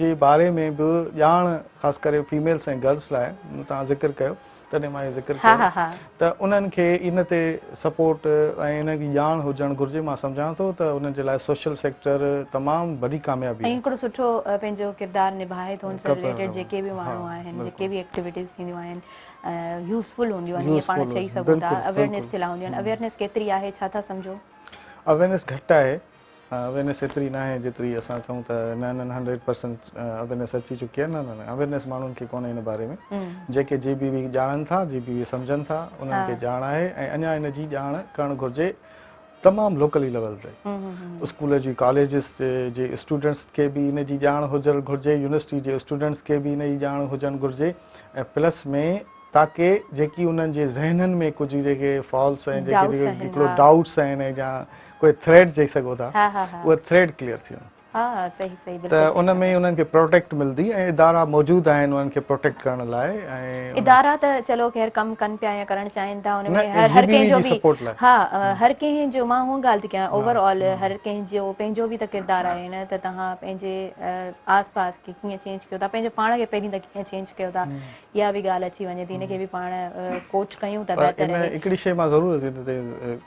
جي باري ۾ به ڄاڻ خاص ڪري فيميلز ۽ گرلز لاء توهان ذڪر ڪيو تڏهن مان اهو ذڪر ڪيو ته انهن کي ان تي سپورٽ ۽ انهن کي ڄاڻ هجڻ گهرجي مان سمجهان ٿو ته انهن جي لاء سوشل سيڪٽر تمام وڏي ڪاميابي ۽ هڪڙو سٺو پنهنجو ڪردار نڀائي ٿو ان سان رليٽيڊ جيڪي به ماڻهو آهن جيڪي به ايڪٽيوٽيز ٿينديون آهن يوزفل هونديون آهن ائين پاڻ چئي سگهون ٿا اويئرنيس جي لاء هونديون آهن اويئرنيس ڪيتري آهي ڇا ٿا سمجهو؟ اويئرنيس گهٽ آهي اويئرنيس ايتري ناهي جيتري اسان چئون ته نه نه 100% اويئرنيس اچي چڪي آهي نه نه نه اويئرنيس ماڻهن کي ڪونهي ان باري ۾ جيڪي جي بي وي ڄاڻن ٿا جي بي وي سمجهن ٿا انهن کي ڄاڻ آهي ۽ اڃا ان جي ڄاڻ ڪرڻ گهرجي تمام لوڪلي ليول تي اسڪول جي ڪاليجز جي اسٽوڊنٽس کي به ان جي ڄاڻ هجڻ گهرجي يونيورسٽي جي اسٽوڊنٽس کي به ان جي ڄاڻ هجڻ گهرجي ۽ پلس ۾ تاڪه جيڪي انهن جي ذهنن ۾ ڪجهه جيڪي فالس ۽ جيڪي هڪڙو ڊائوٽس آهن يا ڪوئي ٿريٽ چئي سگهو ٿا اهي ٿريٽ ڪليئر ٿي وڃن ته ان ۾ انهن کي پروٽيڪٽ ملندي ۽ ادارا موجود آهن انهن کي پروٽيڪٽ ڪرڻ لاء ۽ ادارا ته چلو خير ڪم ڪن پيا يا ڪرڻ چاهين ٿا ان ۾ هر هر ڪنهن جو به ها هر ڪنهن جو مان هو ڳالهه ٿي ڪيان اوور آل هر ڪنهن جو پنهنجو به ته ڪردار آهي نه ته توهان پنهنجي آس پاس کي ڪيئن چينج ڪيو ٿا پنهنجو پاڻ کي پهرين ته ڪيئن چينج ڪيو ٿا اها به ڳالهه اچي وڃي ٿي ان کي به پاڻ ڪوچ ڪيون ته پر بهتر ان آهي. هڪڙي شيء مان ضرور ان تي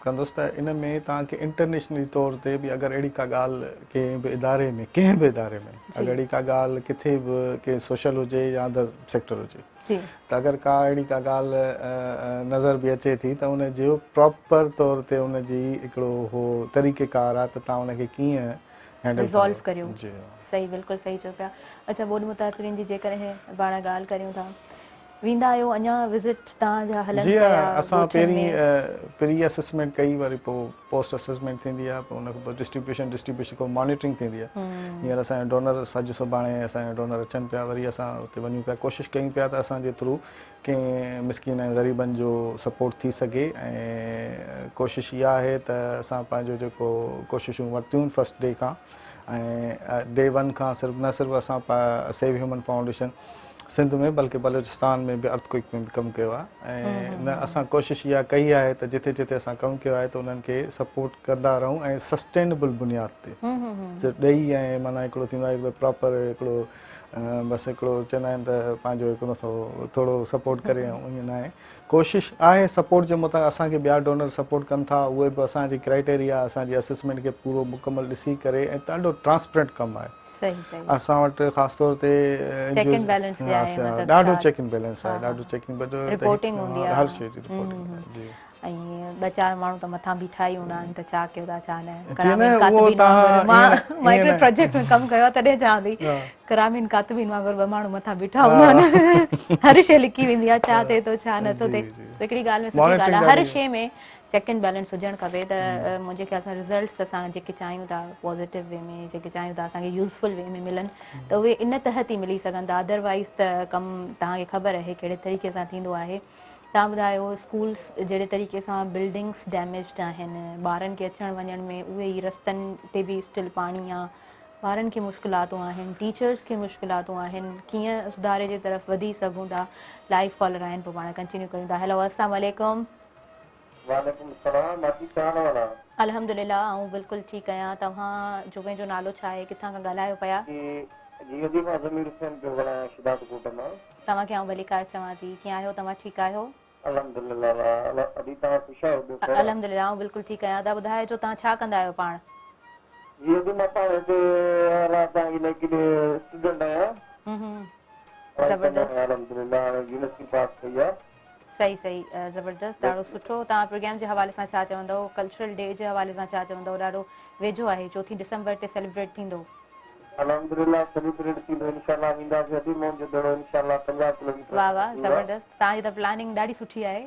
ڪندس ته ان ۾ توهان کي انٽرنيشنلي طور تي به اگر اهڙي ڪا ڳالهه ڪنهن به اداري ۾ ڪنهن به اداري ۾ اگر اهڙي ڪا ڳالهه ڪٿي به ڪنهن سوشل هجي يا ادر سيڪٽر هجي ته اگر ڪا اهڙي ڪا ڳالهه نظر به اچي ٿي ته ان جو پراپر طور تي ان جي هڪڙو هو طريقه ڪار آهي ته توهان ان کي ڪيئن هينڊل ريزالو ڪريو. صحيح بلڪل صحيح چئو پيا. اڇا ٻوڏ متاثرين جي جيڪڏهن پاڻ ڳالهه ڪريون ٿا ويندا آهيو اڃا وزٽ توهان جا هلن جي ها پيا اسان ڳوٺن پهرين ۾؟ پري اسسمينٽ ڪئي وري پوء پوسٽ اسسمينٽ ٿيندي آهي پوء ان کان پوء ڊسٽريبيوشن ڊسٽريبيوشن کان مانيٽرنگ ٿيندي آهي هينئر اسان جا ڊونر اڄ سڀاڻي اسان جا ڊونر اچن پيا وري اسان اتي وڃون پيا ڪوشش ڪيون پيا ته اسان جي ٿرو ڪنهن مسڪين ۽ غريبن جو سپورٽ ٿي سگهي ۽ ڪوشش اها آهي ته اسان پنهنجو جيڪو ڪوششون ورتيون فرسٽ ڊي کان ۽ ڊي ون کان صرف نه صرف اسان سيو هيومن فائونڊيشن سنڌ ۾ بلڪه بلوچستان ۾ به ارٿ ڪوئڪ ۾ به ڪم ڪيو آهي ۽ نه اسان ڪوشش اها ڪئي آهي ته جتي جتي اسان ڪم ڪيو آهي ته انهن کي سپورٽ ڪندا رهون ۽ سسٽينبل بنياد تي صرف ڏئي ۽ معنيٰ هڪڙو ٿيندو آهي هڪڙو پراپر هڪڙو بس هڪڙو چوندا آهن ته پنهنجو هڪڙو سو ٿورو سپورٽ ڪري ۽ ائين ناهي ڪوشش آهي سپورٽ جي مطابق اسان کي ٻيا ڊونر سپورٽ ڪن ٿا اهي به اسان جي ڪرائيٽيريا اسان جي اسسمينٽ کي پورو مڪمل ڏسي ڪري ۽ ڏاڍو ٽرانسپرنٽ ڪم آهي اسان وٽ خاص طور تي چيڪ اينڊ بيلنس جي آهي مطلب ڏاڍو چيڪ اينڊ بيلنس آهي ڏاڍو چيڪ اينڊ رپورٽنگ هوندي آهي هر شي جي رپورٽنگ آهي جي ۽ ٻه چار ماڻهو ته مٿان بيٺا ئي هوندا آهن ته ڇا ڪيو ٿا ڇا نه ڪرامين ڪاتبين وانگر مان مان هڪڙي پروجيڪٽ ۾ ڪم ڪيو آهي تڏهن چوان ٿي ڪرامين ڪاتبين وانگر ٻه ماڻهو مٿان بيٺا هوندا آهن هر شي لکي ويندي آهي ڇا ٿئي ٿو ڇا نه ٿو ٿئي هڪڙي ڳالهه ۾ سٺي ڳالهه آهي هر شي ۾ چيڪ اينڊ بيلنس هجڻ کپي ته منهنجي خيال سان رزلٽس اسان جيڪي چاهيون ٿا پازيٽو وي ۾ جيڪي چاهيون ٿا اسان کي يوزفل وي ۾ ملن ته اهي ان تحت ئي ملي سگهن ٿا ادروائز ته ڪم توهان کي خبر آهي ڪهڙي طريقي سان ٿيندو آهي توهان ٻڌايو اسڪولس جهڙي طريقي سان بلڊنگس ڊيميجڊ آهن ٻارن کي اچڻ وڃڻ ۾ اهي ئي رستن تي به اسٽل پاڻي آ ٻارن کي مشڪلاتون آهن ٽيچرس کي مشڪلاتون آهن ڪيئن سڌاري جي طرف وڌي سگهون ٿا لائيو ڪالر آهن پوء پاڻ ڪنٽينيو ڪريون ٿا هيلو السلام عليڪم. وعليڪم السلام باجي ڇا حال احوال آ. الحمدلله آئون بلڪل ٺيڪ آهيان توهان جو پنهنجو نالو ڇا آهي ڪٿان کان ڳالهايو پيا. جي جي ادي مان ضمير حسين پيو ڳالهايان شھداد ڪوٽ مان. توهان کي آئون ڀليڪار چوان ٿي ڪيئن آهيو توهان ٺيڪ آهيو. الحمدلله ادي توهان خوش آهيو ٻيو خير آ. الحمدلله آئون بلڪل ٺيڪ آهيان ادا ٻڌايو جو توهان ڇا ڪندا آهيو پاڻ. جي ادي مان پاڻ هتي الله تائين اسٽوڊنٽ آهيان. زبردست. الحمدلله هاڻي يونيورسٽي پاس ڪئي آ. صحيح صحيح زبردست ڏاڍو سٺو توهان پروگرام جي حوالي سان ڇا چوندؤ ڪلچرل ڊي جي حوالي سان ڇا چوندؤ ڏاڍو ويجهو آهي چوٿين ڊسمبر تي سيليبريٽ ٿيندو. الحمدلله سيليبريٽ ٿيندو انشاء الله وينداسين ادي موهن جو دڙو انشاء الله 50 ڪلوميٽر واه واه زبردست توهان جي ته پلاننگ ڏاڍي سٺي آهي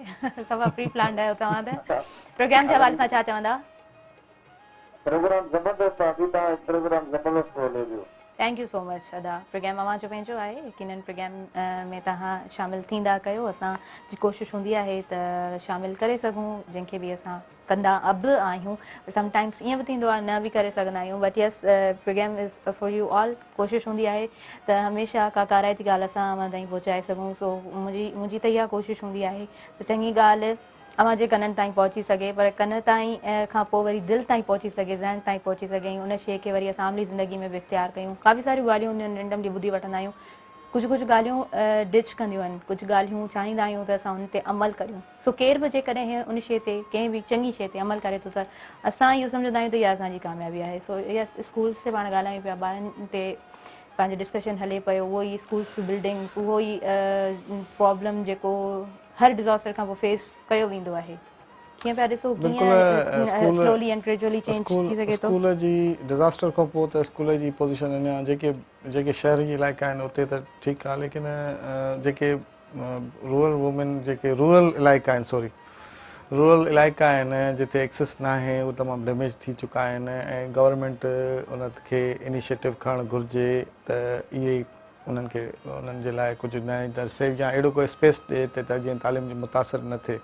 صفا پري پلانڊ آهيو توهان ته پروگرام جي حوالي سان ڇا چوندا. پروگرام زبردست آ ادي توهان جو پروگرام زبردست ٿو هلي پيو. Thank you so much ادا پروگرام اوهان جو پنهنجو آهي يقينن پروگرام ۾ توهان شامل ٿيندا ڪيو اسان جي ڪوشش هوندي آهي ته شامل ڪري سگهون جنهن کي به اسان ڪندا به آهيون سم ٽائمس ائين به ٿيندو آهي نه به ڪري سگهندا آهيون but yes programme is for you all ڪوشش هوندي آهي ته هميشه ڪا ڪارائتي ڳالهه اسان اوهان تائين پهچائي سگهون سو منهنجي منهنجي ته اها ڪوشش هوندي آهي ته چڱي ڳالهه اوهان جي ڪنن تائين پهچي سگهي پر ڪن تائين کان پوء وري دل تائين پهچي سگهي ذهن تائين پهچي سگهي ۽ ان شيء کي وري اسان عملي زندگي ۾ به اختيار ڪيون ڪافي ساريون ڳالهيون هونديون آهن رينڊملي ٻڌي وٺندا آهيون ڪجهه ڪجهه ڳالهيون ڊچ ڪنديون آهن ڪجهه ڳالهيون چاهيندا آهيون ته اسان ان تي عمل ڪريون سو ڪير به جيڪڏهن ان شيء تي ڪنهن به چڱي شيء تي عمل ڪري ٿو ته اسان اهو سمجهندا آهيون ته اها اسان جي ڪاميابي آهي سو يس اسڪولس تي پاڻ ڳالهايون پيا ٻارن تي پنهنجو ڊسڪشن هلي پيو اهو ئي اسڪولس بلڊنگس اهو ئي پرابلم جيڪو هر ڊزاسٽر کان پوء فيس ڪيو ويندو آهي ڪيئن پيا ڏسو ڪيئن سلولي اينڊ گريجوئلي چينج ٿي سگهي ٿو. اسڪول جي ڊزاسٽر کان پوء ته اسڪول جي پوزيشن اڃا جيڪي جيڪي شهري علائقا آهن اتي ته ٺيڪ آهي ليڪن جيڪي رورل وومين جيڪي رورل علائقا آهن سوري رورل علائقا آهن جتي ايڪسس ناهي اهي تمام ڊيميج ٿي چڪا آهن ۽ گورنمينٽ ان کي انيشيٽو کڻڻ گهرجي ته اهي انهن کي انهن جي لاء ڪجهه نئين درسي يا اهڙو ڪو اسپيس ڏئي ته جيئن تعليم جي متاثر نه ٿئي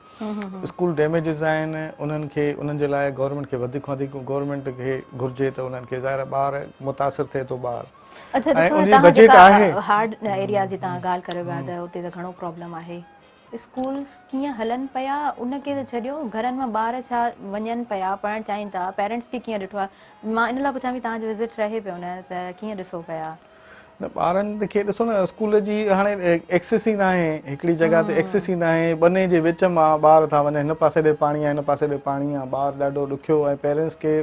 اسڪول ڊيميجز آهن انهن کي انهن جي لاء گورنمينٽ کي وڌيڪ کان وڌيڪ گورنمينٽ کي گهرجي ته انهن کي ظاهر آهي ٻار متاثر ٿئي ٿو ٻار اڇا ڏسو نه توهان جيڪا هارڊ ايريا جي توهان ڳالهه ڪريو پيا ته اتي ته گهڻو پرابلم آهي اسڪولس ڪيئن هلن پيا ان کي ته ڇڏيو گهرن مان ٻار ڇا وڃن پيا پڙهڻ چاهين ٿا پيرنٽس کي ڪيئن ڏٺو آهي مان ان لاء پڇان پئي توهان جو وزٽ رهي پيو نه ته ڪيئن ڏسو پيا. نه ٻارن کي ڏسو نه اسڪول جي هاڻي ايڪسيس ئي ناهي هڪڙي جڳهه تي ايڪسيس ئي ناهي ٻني جي وچ مان ٻار ٿا وڃن هن پاسي ڏي پاڻي آهي هن پاسي ڏي پاڻي آهي ٻار ڏاڍو ڏکيو ۽ پيرنٽس کي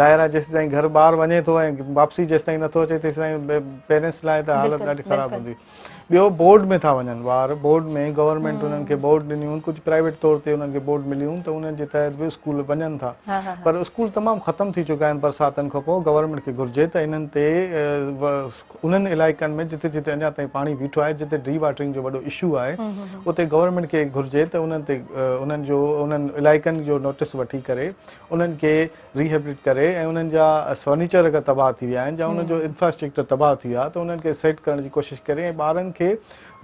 ظاهر آهي جيسيتائين گهر ٻار وڃي ٿو ۽ واپسي جيسيتائين نٿو اچي تيسيتائين پيرنٽس لاء ته حالت ڏاڍي خراب هوندي ٻيو بورڊ ۾ ٿا وڃن ٻار بورڊ ۾ گورنمينٽ انهن کي بورڊ ڏنيون ڪجهه پرائيويٽ طور تي انهن کي بورڊ مليون ته انهن جي تحت به اسڪول وڃن ٿا پر اسڪول تمام ختم ٿي چڪا آهن برساتن کان پوء گورنمينٽ کي گهرجي ته انهن تي انهن علائقن ۾ جتي جتي اڃا تائين پاڻي بيٺو آهي جتي ڊي واٽرنگ جو وڏو اشو آهي اتي گورنمينٽ کي گهرجي ته انهن تي انهن جو انهن علائقن جو نوٽس وٺي ڪري انهن کي ريهيبليٽ ڪري ۽ انهن جا فرنيچر اگر تباهه ٿي ويا آهن يا انهن جو انفراسٽرڪچر تباهه ٿي ويو آهي ته انهن کي سيٽ ڪرڻ جي ڪوشش ڪري ۽ ٻارن کي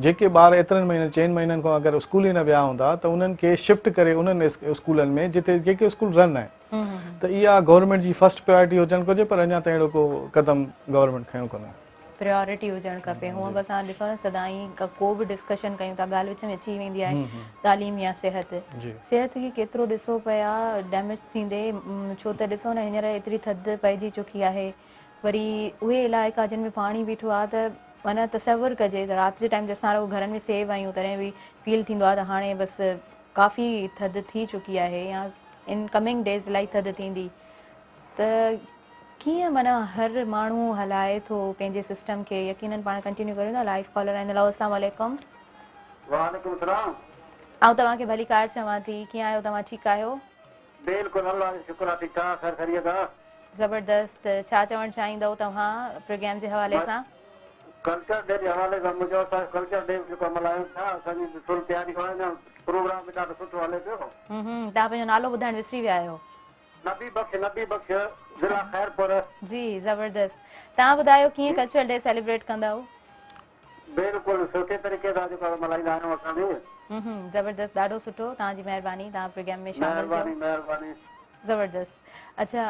جيڪي ٻار ايترن مهينن چئن مهينن کان اگر اسڪول ئي نه ويا هوندا ته انهن کي شفٽ ڪري انهن اسڪولن ۾ جتي جيڪي اسڪول رن آهن ته اها گورنمينٽ جي فرسٽ پرائرٽي هجڻ گهرجي پر اڃا تائين اهڙو ڪو قدم گورنمينٽ کنيو ڪونهي. پريارٽي هجڻ کپي. هونء به اسان ڏسو نه سدائين ڪو به ڊسڪشن ڪيون ٿا ڳالهه وچ ۾ اچي ويندي آهي تعليم يا صحت. صحت کي ڪيترو ڏسو پيا ڊيميج ٿيندي ڇو ته ڏسو نه هينئر ايتري ٿڌ پئجي چڪي آهي وري اهي علائقا جن ۾ پاڻي بيٺو آهي ته معنيٰ تصور ڪجي ته رات جي ٽائيم تي اسان رڳو گهرن ۾ سيف آهيون تڏهن به فيل ٿيندو آهي ته هاڻي بس ڪافي ٿڌ ٿي چڪي آهي يا ان ڪمنگ ڊيز الاهي ٿڌ ٿيندي ته ڪيئن معنيٰ هر ماڻهو هلائي ٿو پنهنجي سسٽم کي يقينن پاڻ ڪنٽينيو ڪريون ٿا لائيو ڪالر آهن هيلو اسلام عليڪم. وعليڪم السلام. آئون توهان کي ڀليڪار چوان ٿي ڪيئن آهيو توهان ٺيڪ آهيو. بلڪل الله جو شڪر آ ٺيڪ ٺاڪ خير خيريت آ. زبردست ڇا چوڻ چاهيندؤ توهان پروگرام جي حوالي سان. ڪلچر ڊي جي حوالي سان منهنجو اسان ڪلچر ڊي جيڪو ملهايون ٿا اسان جي فل تياريون آهن پروگرام به ڏاڍو سٺو هلي پيو. هم توهان پنهنجو نالو ٻڌائڻ وسري ويا آهيو. نبي بخش نبي بخش ضلع خيرپور. جي زبردست توهان ٻڌايو ڪيئن ڪلچرل ڊي سيليبريٽ ڪندؤ. بلڪل سٺي طريقي سان جيڪو آهي ملهائيندا آهيون اسان به. هم زبردست ڏاڍو سٺو توهان جي مهرباني توهان پروگرام ۾ شامل ٿيو. مهرباني مهرباني. زبردست اڇا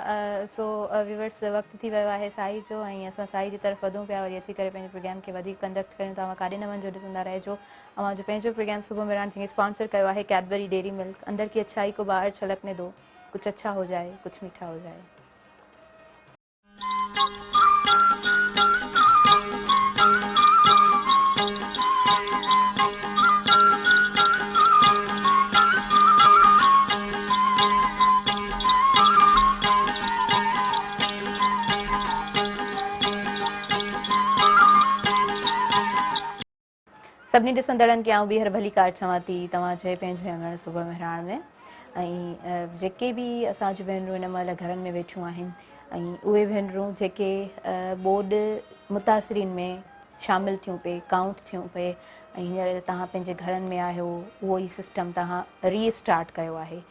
سو ويورس وقت ٿي ويو آهي ساهي جو ۽ اسان ساهي جي طرف وڌون پيا وري اچي ڪري پنهنجي پروگرام کي وڌيڪ ڪنڊڪٽ ڪريون ٿا اوهان ڪاڏي نه وڃجو ڏسندا رهجو اوهان جو پنهنجو پروگرام صبح مهراڻ جنهن کي اسپانسر ڪيو آهي ڪيڊبري ڊيري ملڪ اندر ڪي اڇائي ڪو باهر ڇلڪني دو. ڪجهه اڇا هو جائي ڪجهه ميٺا هو جائي. سڀني ڏسندڙن کي آئون ٻيهر ڀليڪار چوان ٿي توهان جي پنهنجي اڱڻ صبح مهراڻ ۾ ۽ جيڪي به اسان جون ڀينرون هن مهل گهرن ۾ ويٺيون آهن ۽ اهي ڀينرون جيڪي ٻوڏ متاثرين ۾ شامل ٿيون پئي ڪائونٽ ٿيون پئي ۽ هينئر توهان پنهنجي گهرن ۾ آهيو اهو ئي سسٽم توهان ري اسٽارٽ ڪيو آهي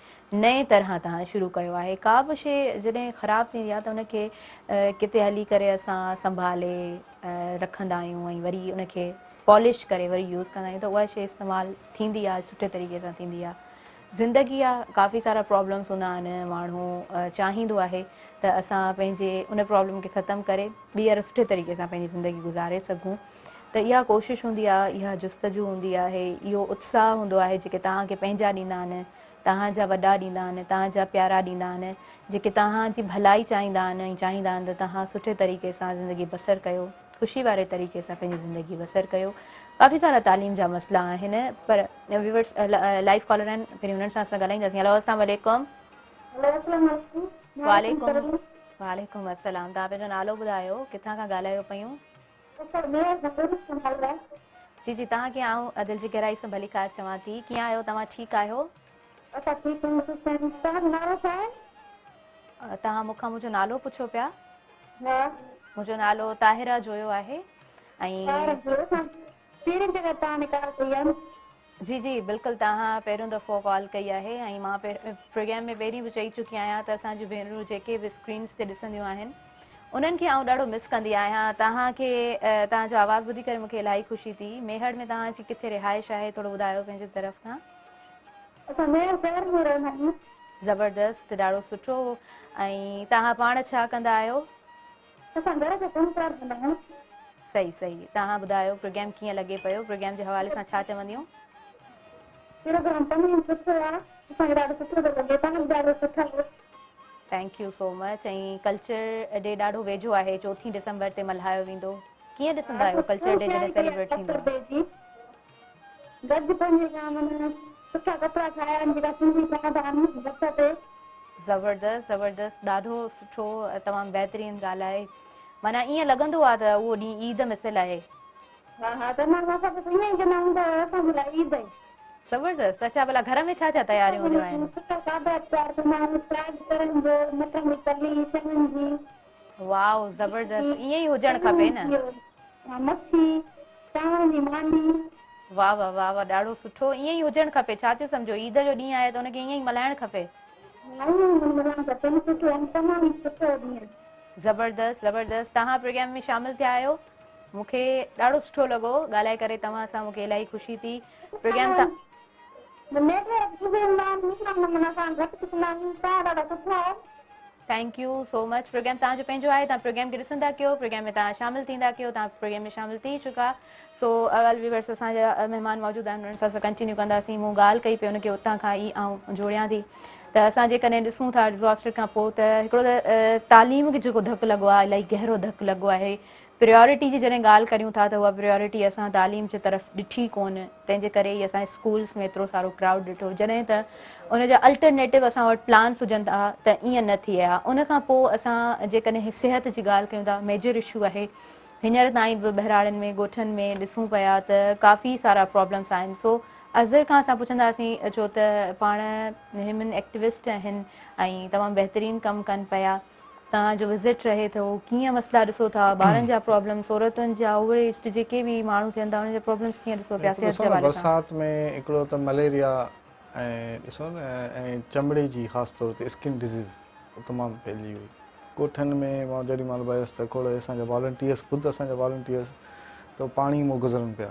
نئين طرح توهان شروع ڪيو آهي ڪا به شي جڏهن خراب ٿيندي آهي ته ان کي ڪٿي هلي ڪري اسان سنڀالي رکندا آهيون ۽ وري ان کي پالش ڪري وري يوز ڪندا آهيون ته اها شي استعمال ٿيندي آهي سٺي طريقي سان ٿيندي آهي زندگي آهي ڪافي سارا پرابلمس هوندا آهن ماڻهو چاهيندو آهي ته اسان پنهنجي ان پرابلم کي ختم ڪري ٻيهر سٺي طريقي سان پنهنجي زندگي گذاري سگهون ته اها ڪوشش هوندي آهي اها جستجو هوندي آهي اهو اتساهه هوندو آهي جيڪي توهان کي پنهنجا ڏيندا آهن توهان جا وڏا ڏيندا آهن، توهان جا پيارا ڏيندا آهن، جيڪي توهان جي ڀلائي چاهيندا آهن ۽ چاهيندا آهن ته توهان سٺي طريقي سان زندگي بسر ڪيو، خوشي واري طريقي سان پنهنجي زندگي بسر ڪيو. ڪافي سارا تعليم جا مسئلا آهن پر ويورس لائيو ڪالر آهن پهرين انهن سان اسان ڳالهائينداسين. هيلو اسلام عليڪم. هيلو اسلام عليڪم. وعليڪم وعليڪم السلام توهان پنهنجو نالو ٻڌايو ڪٿان کان ڳالهايو پيون. جي جي توهان کي آئون دل جي گهرائي سان ڀليڪار چوان ٿي ڪيئن آهيو توهان ٺيڪ آهيو. اسان ٺيڪ آهيون سٺا آهيون توهان جو نالو ڇا آهي. توهان مون کان منهنجو نالو پڇو پيا. ها. منهنجو نالو طاهره جويو آهي ۽. طاهره جويو اسان پهرين دفعو توهان کي ڪال ڪئي آهي. جي جي بلڪل توهان پهريون دفعو ڪال ڪئي آهي ۽ مان پروگرام ۾ پهرين به چئي چڪي آهيان ته اسان جون ڀينرون جيڪي به اسڪرينس تي ڏسنديون آهن انهن کي آئون ڏاڍو مس ڪندي آهيان توهان کي توهان جو آواز ٻڌي ڪري مون کي الاهي خوشي ٿي ميهڙ ۾ توهان جي ڪٿي رهائش آهي ٿورو ٻڌايو پنهنجي طرف کان. اسان ميهڙ شهر ۾ رهندا آهيون. زبردست ڏاڍو سٺو ۽ توهان پاڻ ڇا ڪندا آهيو؟ اسان گهر جو ڪم ڪار ڪندا آهيون. صحيح صحيح توهان ٻڌايو پروگرام ڪيئن لڳي پيو پروگرام جي حوالي سان ڇا چونديون. پروگرام تمام سٺو آ اسان کي ڏاڍو سٺو ٿو لڳي توهان به ڏاڍو سٺا آهيو. Thank you so much ۽ culture day ڏاڍو ويجهو آهي چوٿين ڊسمبر تي ملهايو ويندو ڪيئن ڏسندا آهيو ڪلچر ڊي جڏهن سيليبريٽ ٿيندو آهي. گج پنهنجي کان معنيٰ سٺا ڪپڙا ٺاهيا آهن جيڪا سنڌي ٺاهيندا آهن هٿ تي. زبردست زبردست ڏاڍو سٺو تمام بهترين ڳالهه آهي معنيٰ ائين لڳندو آهي ته اهو ڏينهن عيد مثل آهي. ها ها تمام اسان بس ائين ئي ڪندا آهيون ته اسان جي لاء عيد آهي. زبردست اڇا ڀلا گهر ۾ ڇا ڇا تياريون هونديون آهن. سٺا کاڌا تيار ڪندا آهيون ساڳ ترن جو مٽن جي ڪلي سيون جي. واو زبردست ائين ئي هجڻ کپي نه. مڇي چانورن جي ماني. واه واه واه واه ڏاڍو سٺو ائين ئي هجڻ کپي ڇا ٿيو سمجهو عيد جو ڏينهن آهي ته ان کي ائين ئي ملهائڻ کپي. ائين ئي ملهائڻ کپي نه سٺو ۽ تمام سٺو ڏينهن. زبردست زبردست توهان پروگرام ۾ شامل ٿيا آهيو مون کي ڏاڍو سٺو لڳو ڳالهائي ڪري توهان سان مون کي الاهي خوشي ٿي پروگرام تان. نيٽ ورڪ بزي هوندا آهن اسان گهٽ ڏسندا آهيون توهان ڏاڍا سٺا آهيو. Thank you so much programme توهان جو پنهنجو آهي توهان پروگرام کي ڏسندا ڪيو پروگرام ۾ توهان شامل ٿيندا ڪيو توهان پروگرام ۾ شامل ٿي چڪا سو اول ويورس اسان جا مهمان موجود آهن انهن سان اسان ڪنٽينيو ڪنداسين مون ڳالهه ڪئي پئي ان کي اتان کان ئي آئون جوڙيان ٿي ته اسان جيڪڏهن ڏسون ٿا ڊزاسٽر کان پوء ته هڪڙو ته تعليم کي جيڪو ڌڪ لڳو آهي الاهي گهرو ڌڪ لڳو آهي پريورٽي جي جڏهن ڳالهه ڪريون ٿا ته اها پريورٽي اسان تعليم جي طرف ڏٺي ڪونه تنهن جي ڪري ئي اسان اسڪولس ۾ ايترو سارو ڪرائوڊ ڏٺو جڏهن ته ان جا الٽرنيٽو اسان وٽ پلانس هجن ها ته ائين نه ٿئي ها ان کان پوء اسان جيڪڏهن صحت جي ڳالهه ڪيون ٿا ميجر اشو آهي هينئر تائين به ٻهراڙين ۾ ڳوٺن ۾ ڏسون پيا ته ڪافي سارا پرابلمس آهن سو اظهر کان اسان پڇنداسين ڇو ته پاڻ هيومن ايڪٽيوسٽ آهن ۽ تمام بهترين ڪم ڪن پيا توهان جو وزٽ رهي ٿو ڪيئن مسئلا ڏسو ٿا ٻارن جا پرابلمس عورتن جا اوور ايجڊ جيڪي به ماڻهو ٿين ٿا انهن جا پرابلمس ڪيئن ڏسو پيا صحت جي حوالي سان. برسات ۾ هڪڙو ته مليريا ۽ ڏسو نه ۽ چمڙي جي خاص طور تي اسڪن ڊزيز تمام ڦهلجي وئي ڳوٺن ۾ مان جيڏي مهل ويس ته کوڙ اسان جا والنٽيئرس خود اسان جا والنٽيئرس ته پاڻي مون گذرن پيا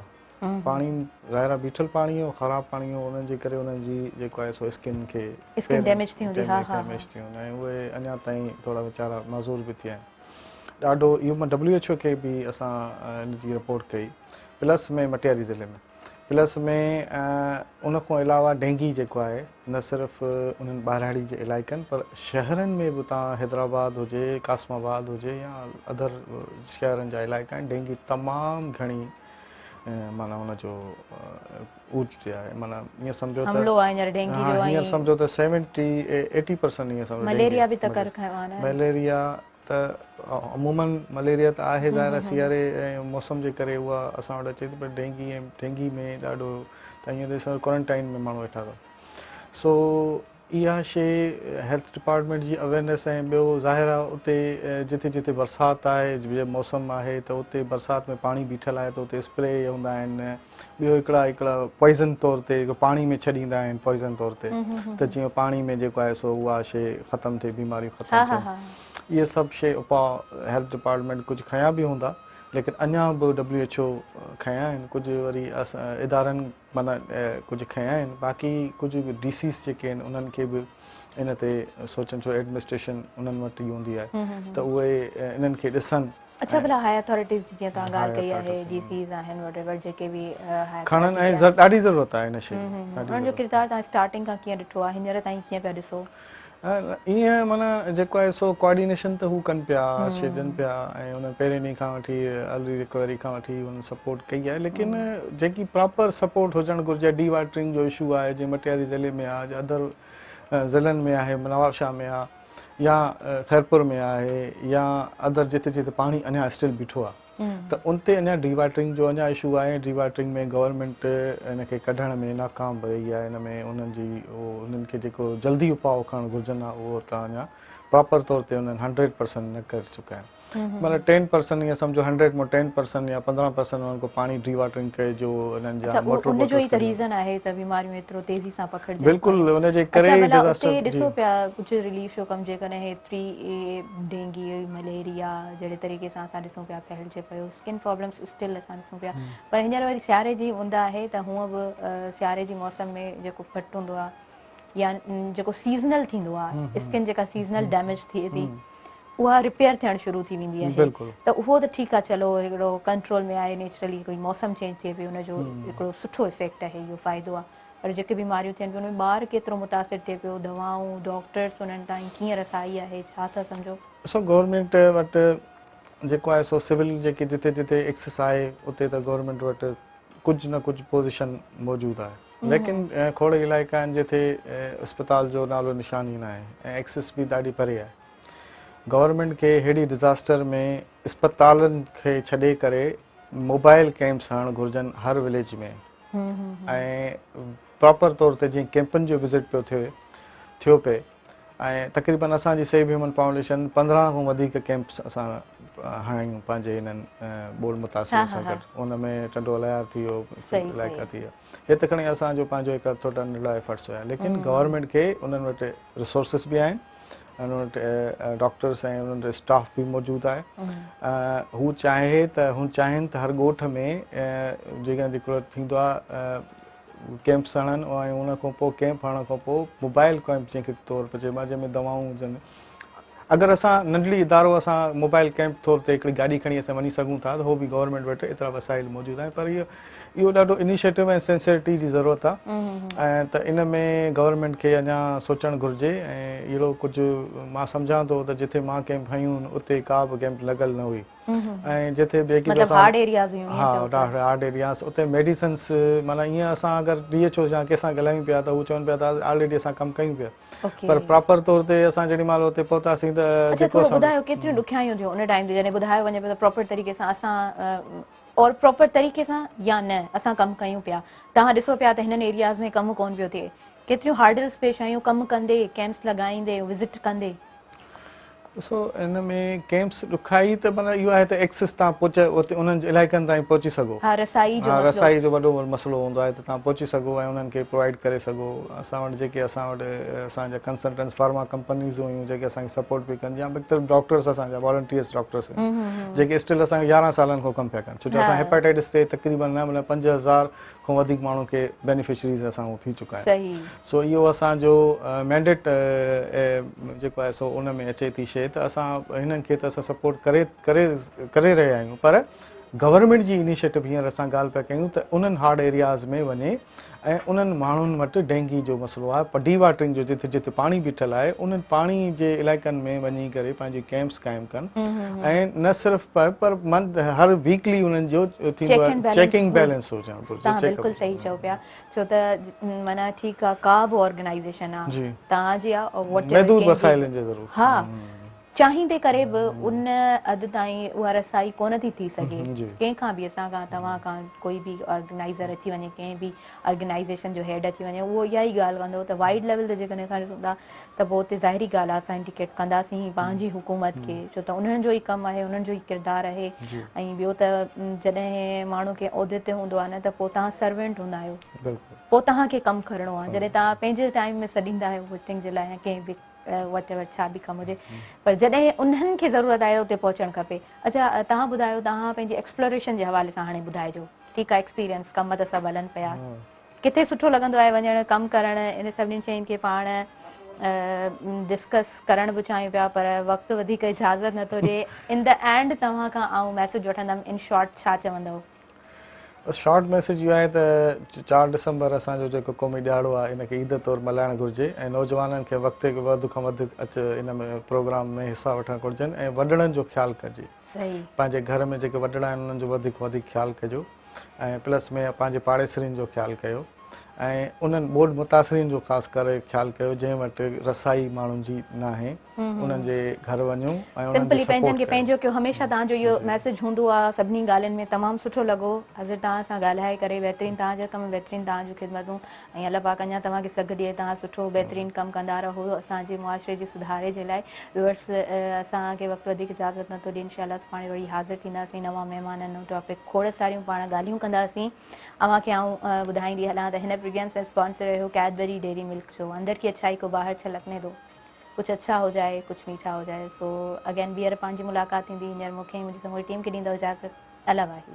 پاڻي ظاهر آهي بيٺل پاڻي هو خراب پاڻي هو انهن جي ڪري انهن جي جيڪو آهي سو اسڪن کي اسڪن ڊيميج ٿي هوندي ها ها ڊيميج ٿي هوندي ۽ اهي اڃا تائين ٿورا ويچارا معذور به ٿيا آهن ڏاڍو اهو مان ڊبليو ايڇ او کي به اسان ان جي رپورٽ ڪئي پلس ۾ مٽياري ضلعي ۾ پلس ۾ ان کان علاوه ڊينگي جيڪو آهي نه صرف انهن ٻهراڙي جي علائقن پر شهرن ۾ به تان حيدرآباد هجي قاسم آباد هجي يا ادر شهرن جا علائقا آهن ڊينگي تمام گهڻي معنيٰ ان جو اوج تي آهي معنيٰ ائين سمجهو ته حملو آهي هينئر ڊينگي جو هينئر سمجهو ته 70 80% ائين سمجهو مليريا به ته ڪر کنيو آهي نه مليريا ته عموماً مليريا ته آهي ظاهر آهي سياري ۽ موسم جي ڪري اها اسان وٽ اچي ٿي پر ڊينگي ۽ ڊينگي ۾ ڏاڍو ته ائين ڏسو ڪوارنٽائن ۾ ماڻهو ويٺا اٿا سو اها شي هيلٿ ڊپارٽمينٽ جي اويئرنيس ۽ ٻيو ظاهر آهي اتي جتي جتي برسات آهي جي موسم آهي ته اتي برسات ۾ پاڻي بيٺل آهي ته اتي اسپري هوندا آهن ٻيو هڪڙا هڪڙا پوائزن طور تي پاڻي ۾ ڇڏيندا آهن پوائزن طور تي ته جيئن پاڻي ۾ جيڪو آهي سو اها شي ختم ٿئي بيماريون ختم ٿين اهي سڀ شي اپاء هيلٿ ڊپارٽمينٽ ڪجهه کنيا به هوندا ليڪن اڃا به ڊبليو ايڇ او کنيا آهن ڪجهه وري ادارن معنيٰ ڪجهه کنيا آهن باقي ڪجهه ڊي سيز جيڪي آهن انهن کي به ان تي سوچن ڇو ايڊمنسٽريشن انهن وٽ ئي هوندي آهي ته اهي انهن کي ڏسن. اڇا ڀلا هائي اٿارٽيز جي جيئن توهان ڳالهه ڪئي آهي ڊي سيز آهن وٽ ايور جيڪي به هائي کڻن ۽ ڏاڍي ضرورت آهي ان شي جي انهن جو ڪردار توهان اسٽارٽنگ کان ڪيئن ڏٺو آهي هينئر تائين ڪيئن پيا ڏسو؟ ائين معنيٰ جيڪو آهي سو ڪوآرڊينيشن ته هو ڪن پيا ڇڏن پيا ۽ انهن پهرين ڏينهن کان وٺي ارلي رڪوري کان وٺي انهن سپورٽ ڪئي آهي ليڪن جيڪي پراپر سپورٽ هجڻ گهرجي ڊي واٽرنگ جو اشو آهي جيئن مٽياري ضلعي ۾ آهي جي ادر ضلعن ۾ آهي نوابشاهه ۾ آهي يا خيرپور ۾ آهي يا ادر جتي جتي پاڻي اڃا اسٽل بيٺو آهي ته ان تي اڃا ڊي واٽرنگ جو اڃا اشو آهي ڊي واٽرنگ ۾ گورنمينٽ ان کي ڪڍڻ ۾ ناڪام رهي آهي ان ۾ انهن جي انهن کي جيڪو جلدي اپاء کڻڻ گهرجن ها اهو ته اڃا پراپر طور تي انهن 100% نه ڪري چڪا آهن مطلب 10% ائين سمجهو 100 مان 10% يا 15% انهن کان پاڻي ڊي واٽرنگ ڪئي جو انهن جا موٽر ان جو ئي ته ريزن آهي ته بيماريون ايترو تيزي سان پکڙجن بلڪل ان جي ڪري ئي ڊزاسٽر اتي ڏسو پيا ڪجهه رليف جو ڪم جيڪڏهن ايتري ڊينگي مليريا جهڙي طريقي سان اسان ڏسون پيا ڦهلجي پيو اسڪن پرابلمس اسٽل اسان ڏسون پيا پر هينئر وري سياري جي مند آهي ته هونء به سياري جي موسم ۾ جيڪو ڦٽ هوندو آهي يا جيڪو سيزنل ٿيندو آهي اسڪن جيڪا سيزنل ڊيميج ٿئي ٿي اها رپيئر ٿيڻ شروع ٿي ويندي آهي ته اهو ته ٺيڪ آهي چلو هڪڙو ڪنٽرول ۾ آهي نيچرلي هڪڙي موسم چينج ٿئي پئي ان جو هڪڙو سٺو افيڪٽ آهي اهو فائدو آهي پر جيڪي بيماريون ٿين پيون ان ۾ ٻار ڪيترو متاثر ٿئي پيو دوائون ڊاڪٽرس انهن تائين ڪيئن رسائي آهي ڇا ٿا سمجهو؟ سو گورنمينٽ وٽ جيڪو آهي سو سول جيڪي جتي جتي ايڪسس آهي اتي ته گورنمينٽ وٽ ڪجهه نه ڪجهه پوزيشن موجود آهي ليڪن کوڙ علائقا آهن جتي اسپتال جو نالو نشان ئي ناهي ۽ ايڪسس به ڏاڍي پري آهي گورنمينٽ کي ههڙي ڊزاسٽر ۾ اسپتالن کي ڇڏي ڪري موبائل ڪيمپس هڻڻ گهرجن هر وليج ۾ ۽ پراپر طور تي جيئن ڪيمپن جو وزٽ پيو ٿئي ٿيو پئي ۽ تقريبن اسان جي سيو هيومن فائونڊيشن 15 کان وڌيڪ ڪيمپس اسان هڻايون پنهنجي هنن ٻوڏ متاثرن سان گڏ ان ۾ ٽنڊو الهيار ٿي ويو علائقا ٿي ويا هي ته کڻي اسان جو پنهنجو هڪ ٿورا ننڍڙا ايفرٽس هيا ليڪن گورنمينٽ کي انهن وٽ ريسورسز به آهن انهن وٽ ڊاڪٽرس ۽ انهن وٽ اسٽاف به موجود آهي هو چاهي ته هو چاهين ته هر ڳوٺ ۾ جيڪا جيڪو ٿيندو آهي ڪيمپس هڻن ۽ ان کان پوء ڪيمپ هڻڻ کان پوء موبائل ڪيمپ جنهن کي طور تي چئبو آهي جنهن ۾ دوائون هجن اگر اسان ننڍڙي ادارو اسان موبائل ڪيمپ طور تي هڪڙي گاڏي کڻي اسان وڃي سگهون ٿا ته هو به گورنمينٽ وٽ ايترا وسائل موجود آهن پر اهو اهو ڏاڍو انيشيٽو ۽ سنسيئرٽي جي ضرورت آهي ۽ ته ان ۾ گورنمينٽ کي اڃا سوچڻ گهرجي ۽ اهڙو ڪجهه مان سمجهان ٿو ته جتي مان ڪيمپ هنيون آهن اتي ڪا به ڪيمپ لڳل نه هئي ۽ جتي به جيڪي مطلب هارڊ ايرياز هيون ها هارڊ ايرياز اتي ميڊيسنس معنيٰ ائين اسان اگر ڊي ايڇ او يا ڪنهن سان ڳالهايون پيا ته هو چون پيا ته آلريڊي اسان ڪم ڪيون پيا پر پراپر طور تي اسان جيڏي مهل اتي پهتاسين ته اڇا ٿورو ٻڌايو ڪيتريون ڏکيائيون ٿيون ان ٽائيم تي جڏهن ٻڌايو وڃي پيو ته پراپر طريقي سان اسان اور پراپر طريقي سان يا نه اسان ڪم ڪيون پيا توهان ڏسو پيا ته هنن ايرياز ۾ ڪم ڪون پيو ٿئي ڪيتريون هارڊلز پيش آيون ڪم ڪندي ڪيمپس لڳائيندي وزٽ ڪندي ڏسو ان ۾ ڪيمپس ڏکائي ته معنيٰ اهو آهي ته ايڪسس تان پهچ اتي انهن علائقن تائين پهچي سگهو. ها رسائي جو ها رسائي جو وڏو مسئلو هوندو آهي ته توهان پهچي سگهو ۽ انهن کي پرووائيڊ ڪري سگهو. اسان وٽ جيڪي اسان وٽ اسان جا ڪنسلٽنٽس فارما ڪمپنيز هيون جيڪي اسان کي سپورٽ پئي ڪن يا مختلف ڊاڪٽرس اسان جا والنٽيئرس ڊاڪٽرس جيڪي اسٽل اسان کي 11 سالن کان ڪم پيا ڪن ڇو جو اسان هيپاٽائٽس تي تقريبن نه معنيٰ 5000 کان وڌيڪ ماڻهن کي بينيفشريز اسان ٿي چڪا آهن سو اهو اسان جو مينڊيٽ جيڪو آهي سو ان ۾ اچي ٿي شي ته اسان هنن کي ته اسان سپورٽ ڪري ڪري ڪري رهيا آهيون پر گورنمينٽ جي انيشيٽو هينئر اسان ڳالهه پيا ڪيون ته انهن هارڊ ايرياز ۾ وڃي ۽ انهن ماڻهن وٽ ڊينگي جو مسئلو آهي پر ڊي واٽرنگ جو جتي جتي پاڻي بيٺل آهي انهن پاڻي جي علائقن ۾ وڃي ڪري پنهنجي ڪيمپس قائم ڪن ۽ نه صرف پر پر منٿ هر ويڪلي انهن جو ٿيندو آهي چيڪنگ بيلنس هجڻ گهرجي توهان بلڪل صحيح چئو پيا ڇو ته معنيٰ ٺيڪ آ ڪا به آرگنائيزيشن آ توهان جي آ محدود وسائلن جي ضرورت ها چاهيندي ڪري به ان حد تائين اها رسائي ڪونه ٿي ٿي سگهي ڪنهن کان به اسان کان توهان کان ڪوئي به آرگنائيزر اچي وڃي ڪنهن به آرگنائيزيشن جو هيڊ اچي وڃي اهو اها ئي ڳالهه ڪندو ته وائيڊ ليول تي جيڪڏهن اسان ڏسون ٿا ته پوء اتي ظاهري ڳالهه آهي اسان انڊيڪيٽ ڪنداسين ئي پنهنجي حڪومت کي ڇو ته انهن جو ئي ڪم آهي انهن جو ئي ڪردار آهي ۽ ٻيو ته جڏهن ماڻهو ڪنهن عهدي تي هوندو آهي نه ته پوء توهان سرونٽ هوندا آهيو پوء توهان کي ڪم ڪرڻو آهي جڏهن توهان پنهنجي ٽائيم ۾ سڏيندا آهيو ووٽنگ جي لاء يا ڪنهن به واٽ ايور ڇا به ڪم هجي پر جڏهن انهن کي ضرورت آهي اتي پهچڻ کپي اڇا توهان ٻڌايو توهان پنهنجي ايڪسپلوريشن جي حوالي سان هاڻي ٻڌائجو ٺيڪ آهي ايڪسپيرينس ڪم ته سڀ هلن پيا ڪٿي سٺو لڳندو آهي وڃڻ ڪم ڪرڻ ان سڀني شين کي پاڻ ڊسڪس ڪرڻ به چاهيون پيا پر وقت وڌيڪ اجازت نٿو ڏي ان the and توهان کان آئون ميسج وٺندم ان شارٽ ڇا چوندؤ بس شارٽ ميسيج اهو آهي ته 4 ڊسمبر اسان جو جيڪو قومي ڏهاڙو آهي ان کي عيد طور ملهائڻ گهرجي ۽ نوجوانن کي وقت وڌ کان وڌ اچ ان ۾ پروگرام ۾ حصا وٺڻ گهرجن ۽ وڏڙن جو خيال ڪجي پنهنجي گهر ۾ جيڪي وڏڙا آهن انهن جو وڌ کان وڌيڪ خيال ڪجو ۽ پلس ۾ پنهنجي پاڙيسرين جو خيال ڪيو ۽ انهن ٻوڏ متاثرين جو خاص ڪري خيال ڪيو جنهن وٽ رسائي ماڻهن جي ناهي انهن جي گهر وڃو ۽ انهن جي سمپلي پنهنجن سپورٽ کي ڪيو. پنهنجو ڪيو هميشه توهان جو اهو ميسيج هوندو آ سڀني ڳالهين ۾ تمام سٺو لڳو حضرت توهان سان ڳالهائي ڪري بهترين توهان جا ڪم بهترين توهان جون خدمتون ۽ الله پاڪ اڃا توهان کي سگهه ڏئي توهان سٺو بهترين ڪم ڪندا رهو اسان جي معاشري جي سڌاري جي لاء ويورس اسان کي وقت وڌيڪ اجازت نٿو ڏي انشاء الله سڀاڻي وري حاضر ٿينداسين نوان مهمان نئون ٽاپڪ کوڙ ساريون پاڻ ڳالهيون ڪنداسين اوهان کي آئون ٻڌائيندي هلان ته هن پروگرام سان اسپانسر رهيو ڪيڊبري ڊيري ملڪ جو اندر ڪي اڇائي ڪو باهر ڇلڪني دو ڪجهه اڇا هو جائي ڪجهه ميٺا هو جائي سو اگين ٻيهر پنهنجي ملاقات ٿيندي هينئر مون کي ۽ منهنجي سموري ٽيم کي ڏيندؤ اجازت الله واهي.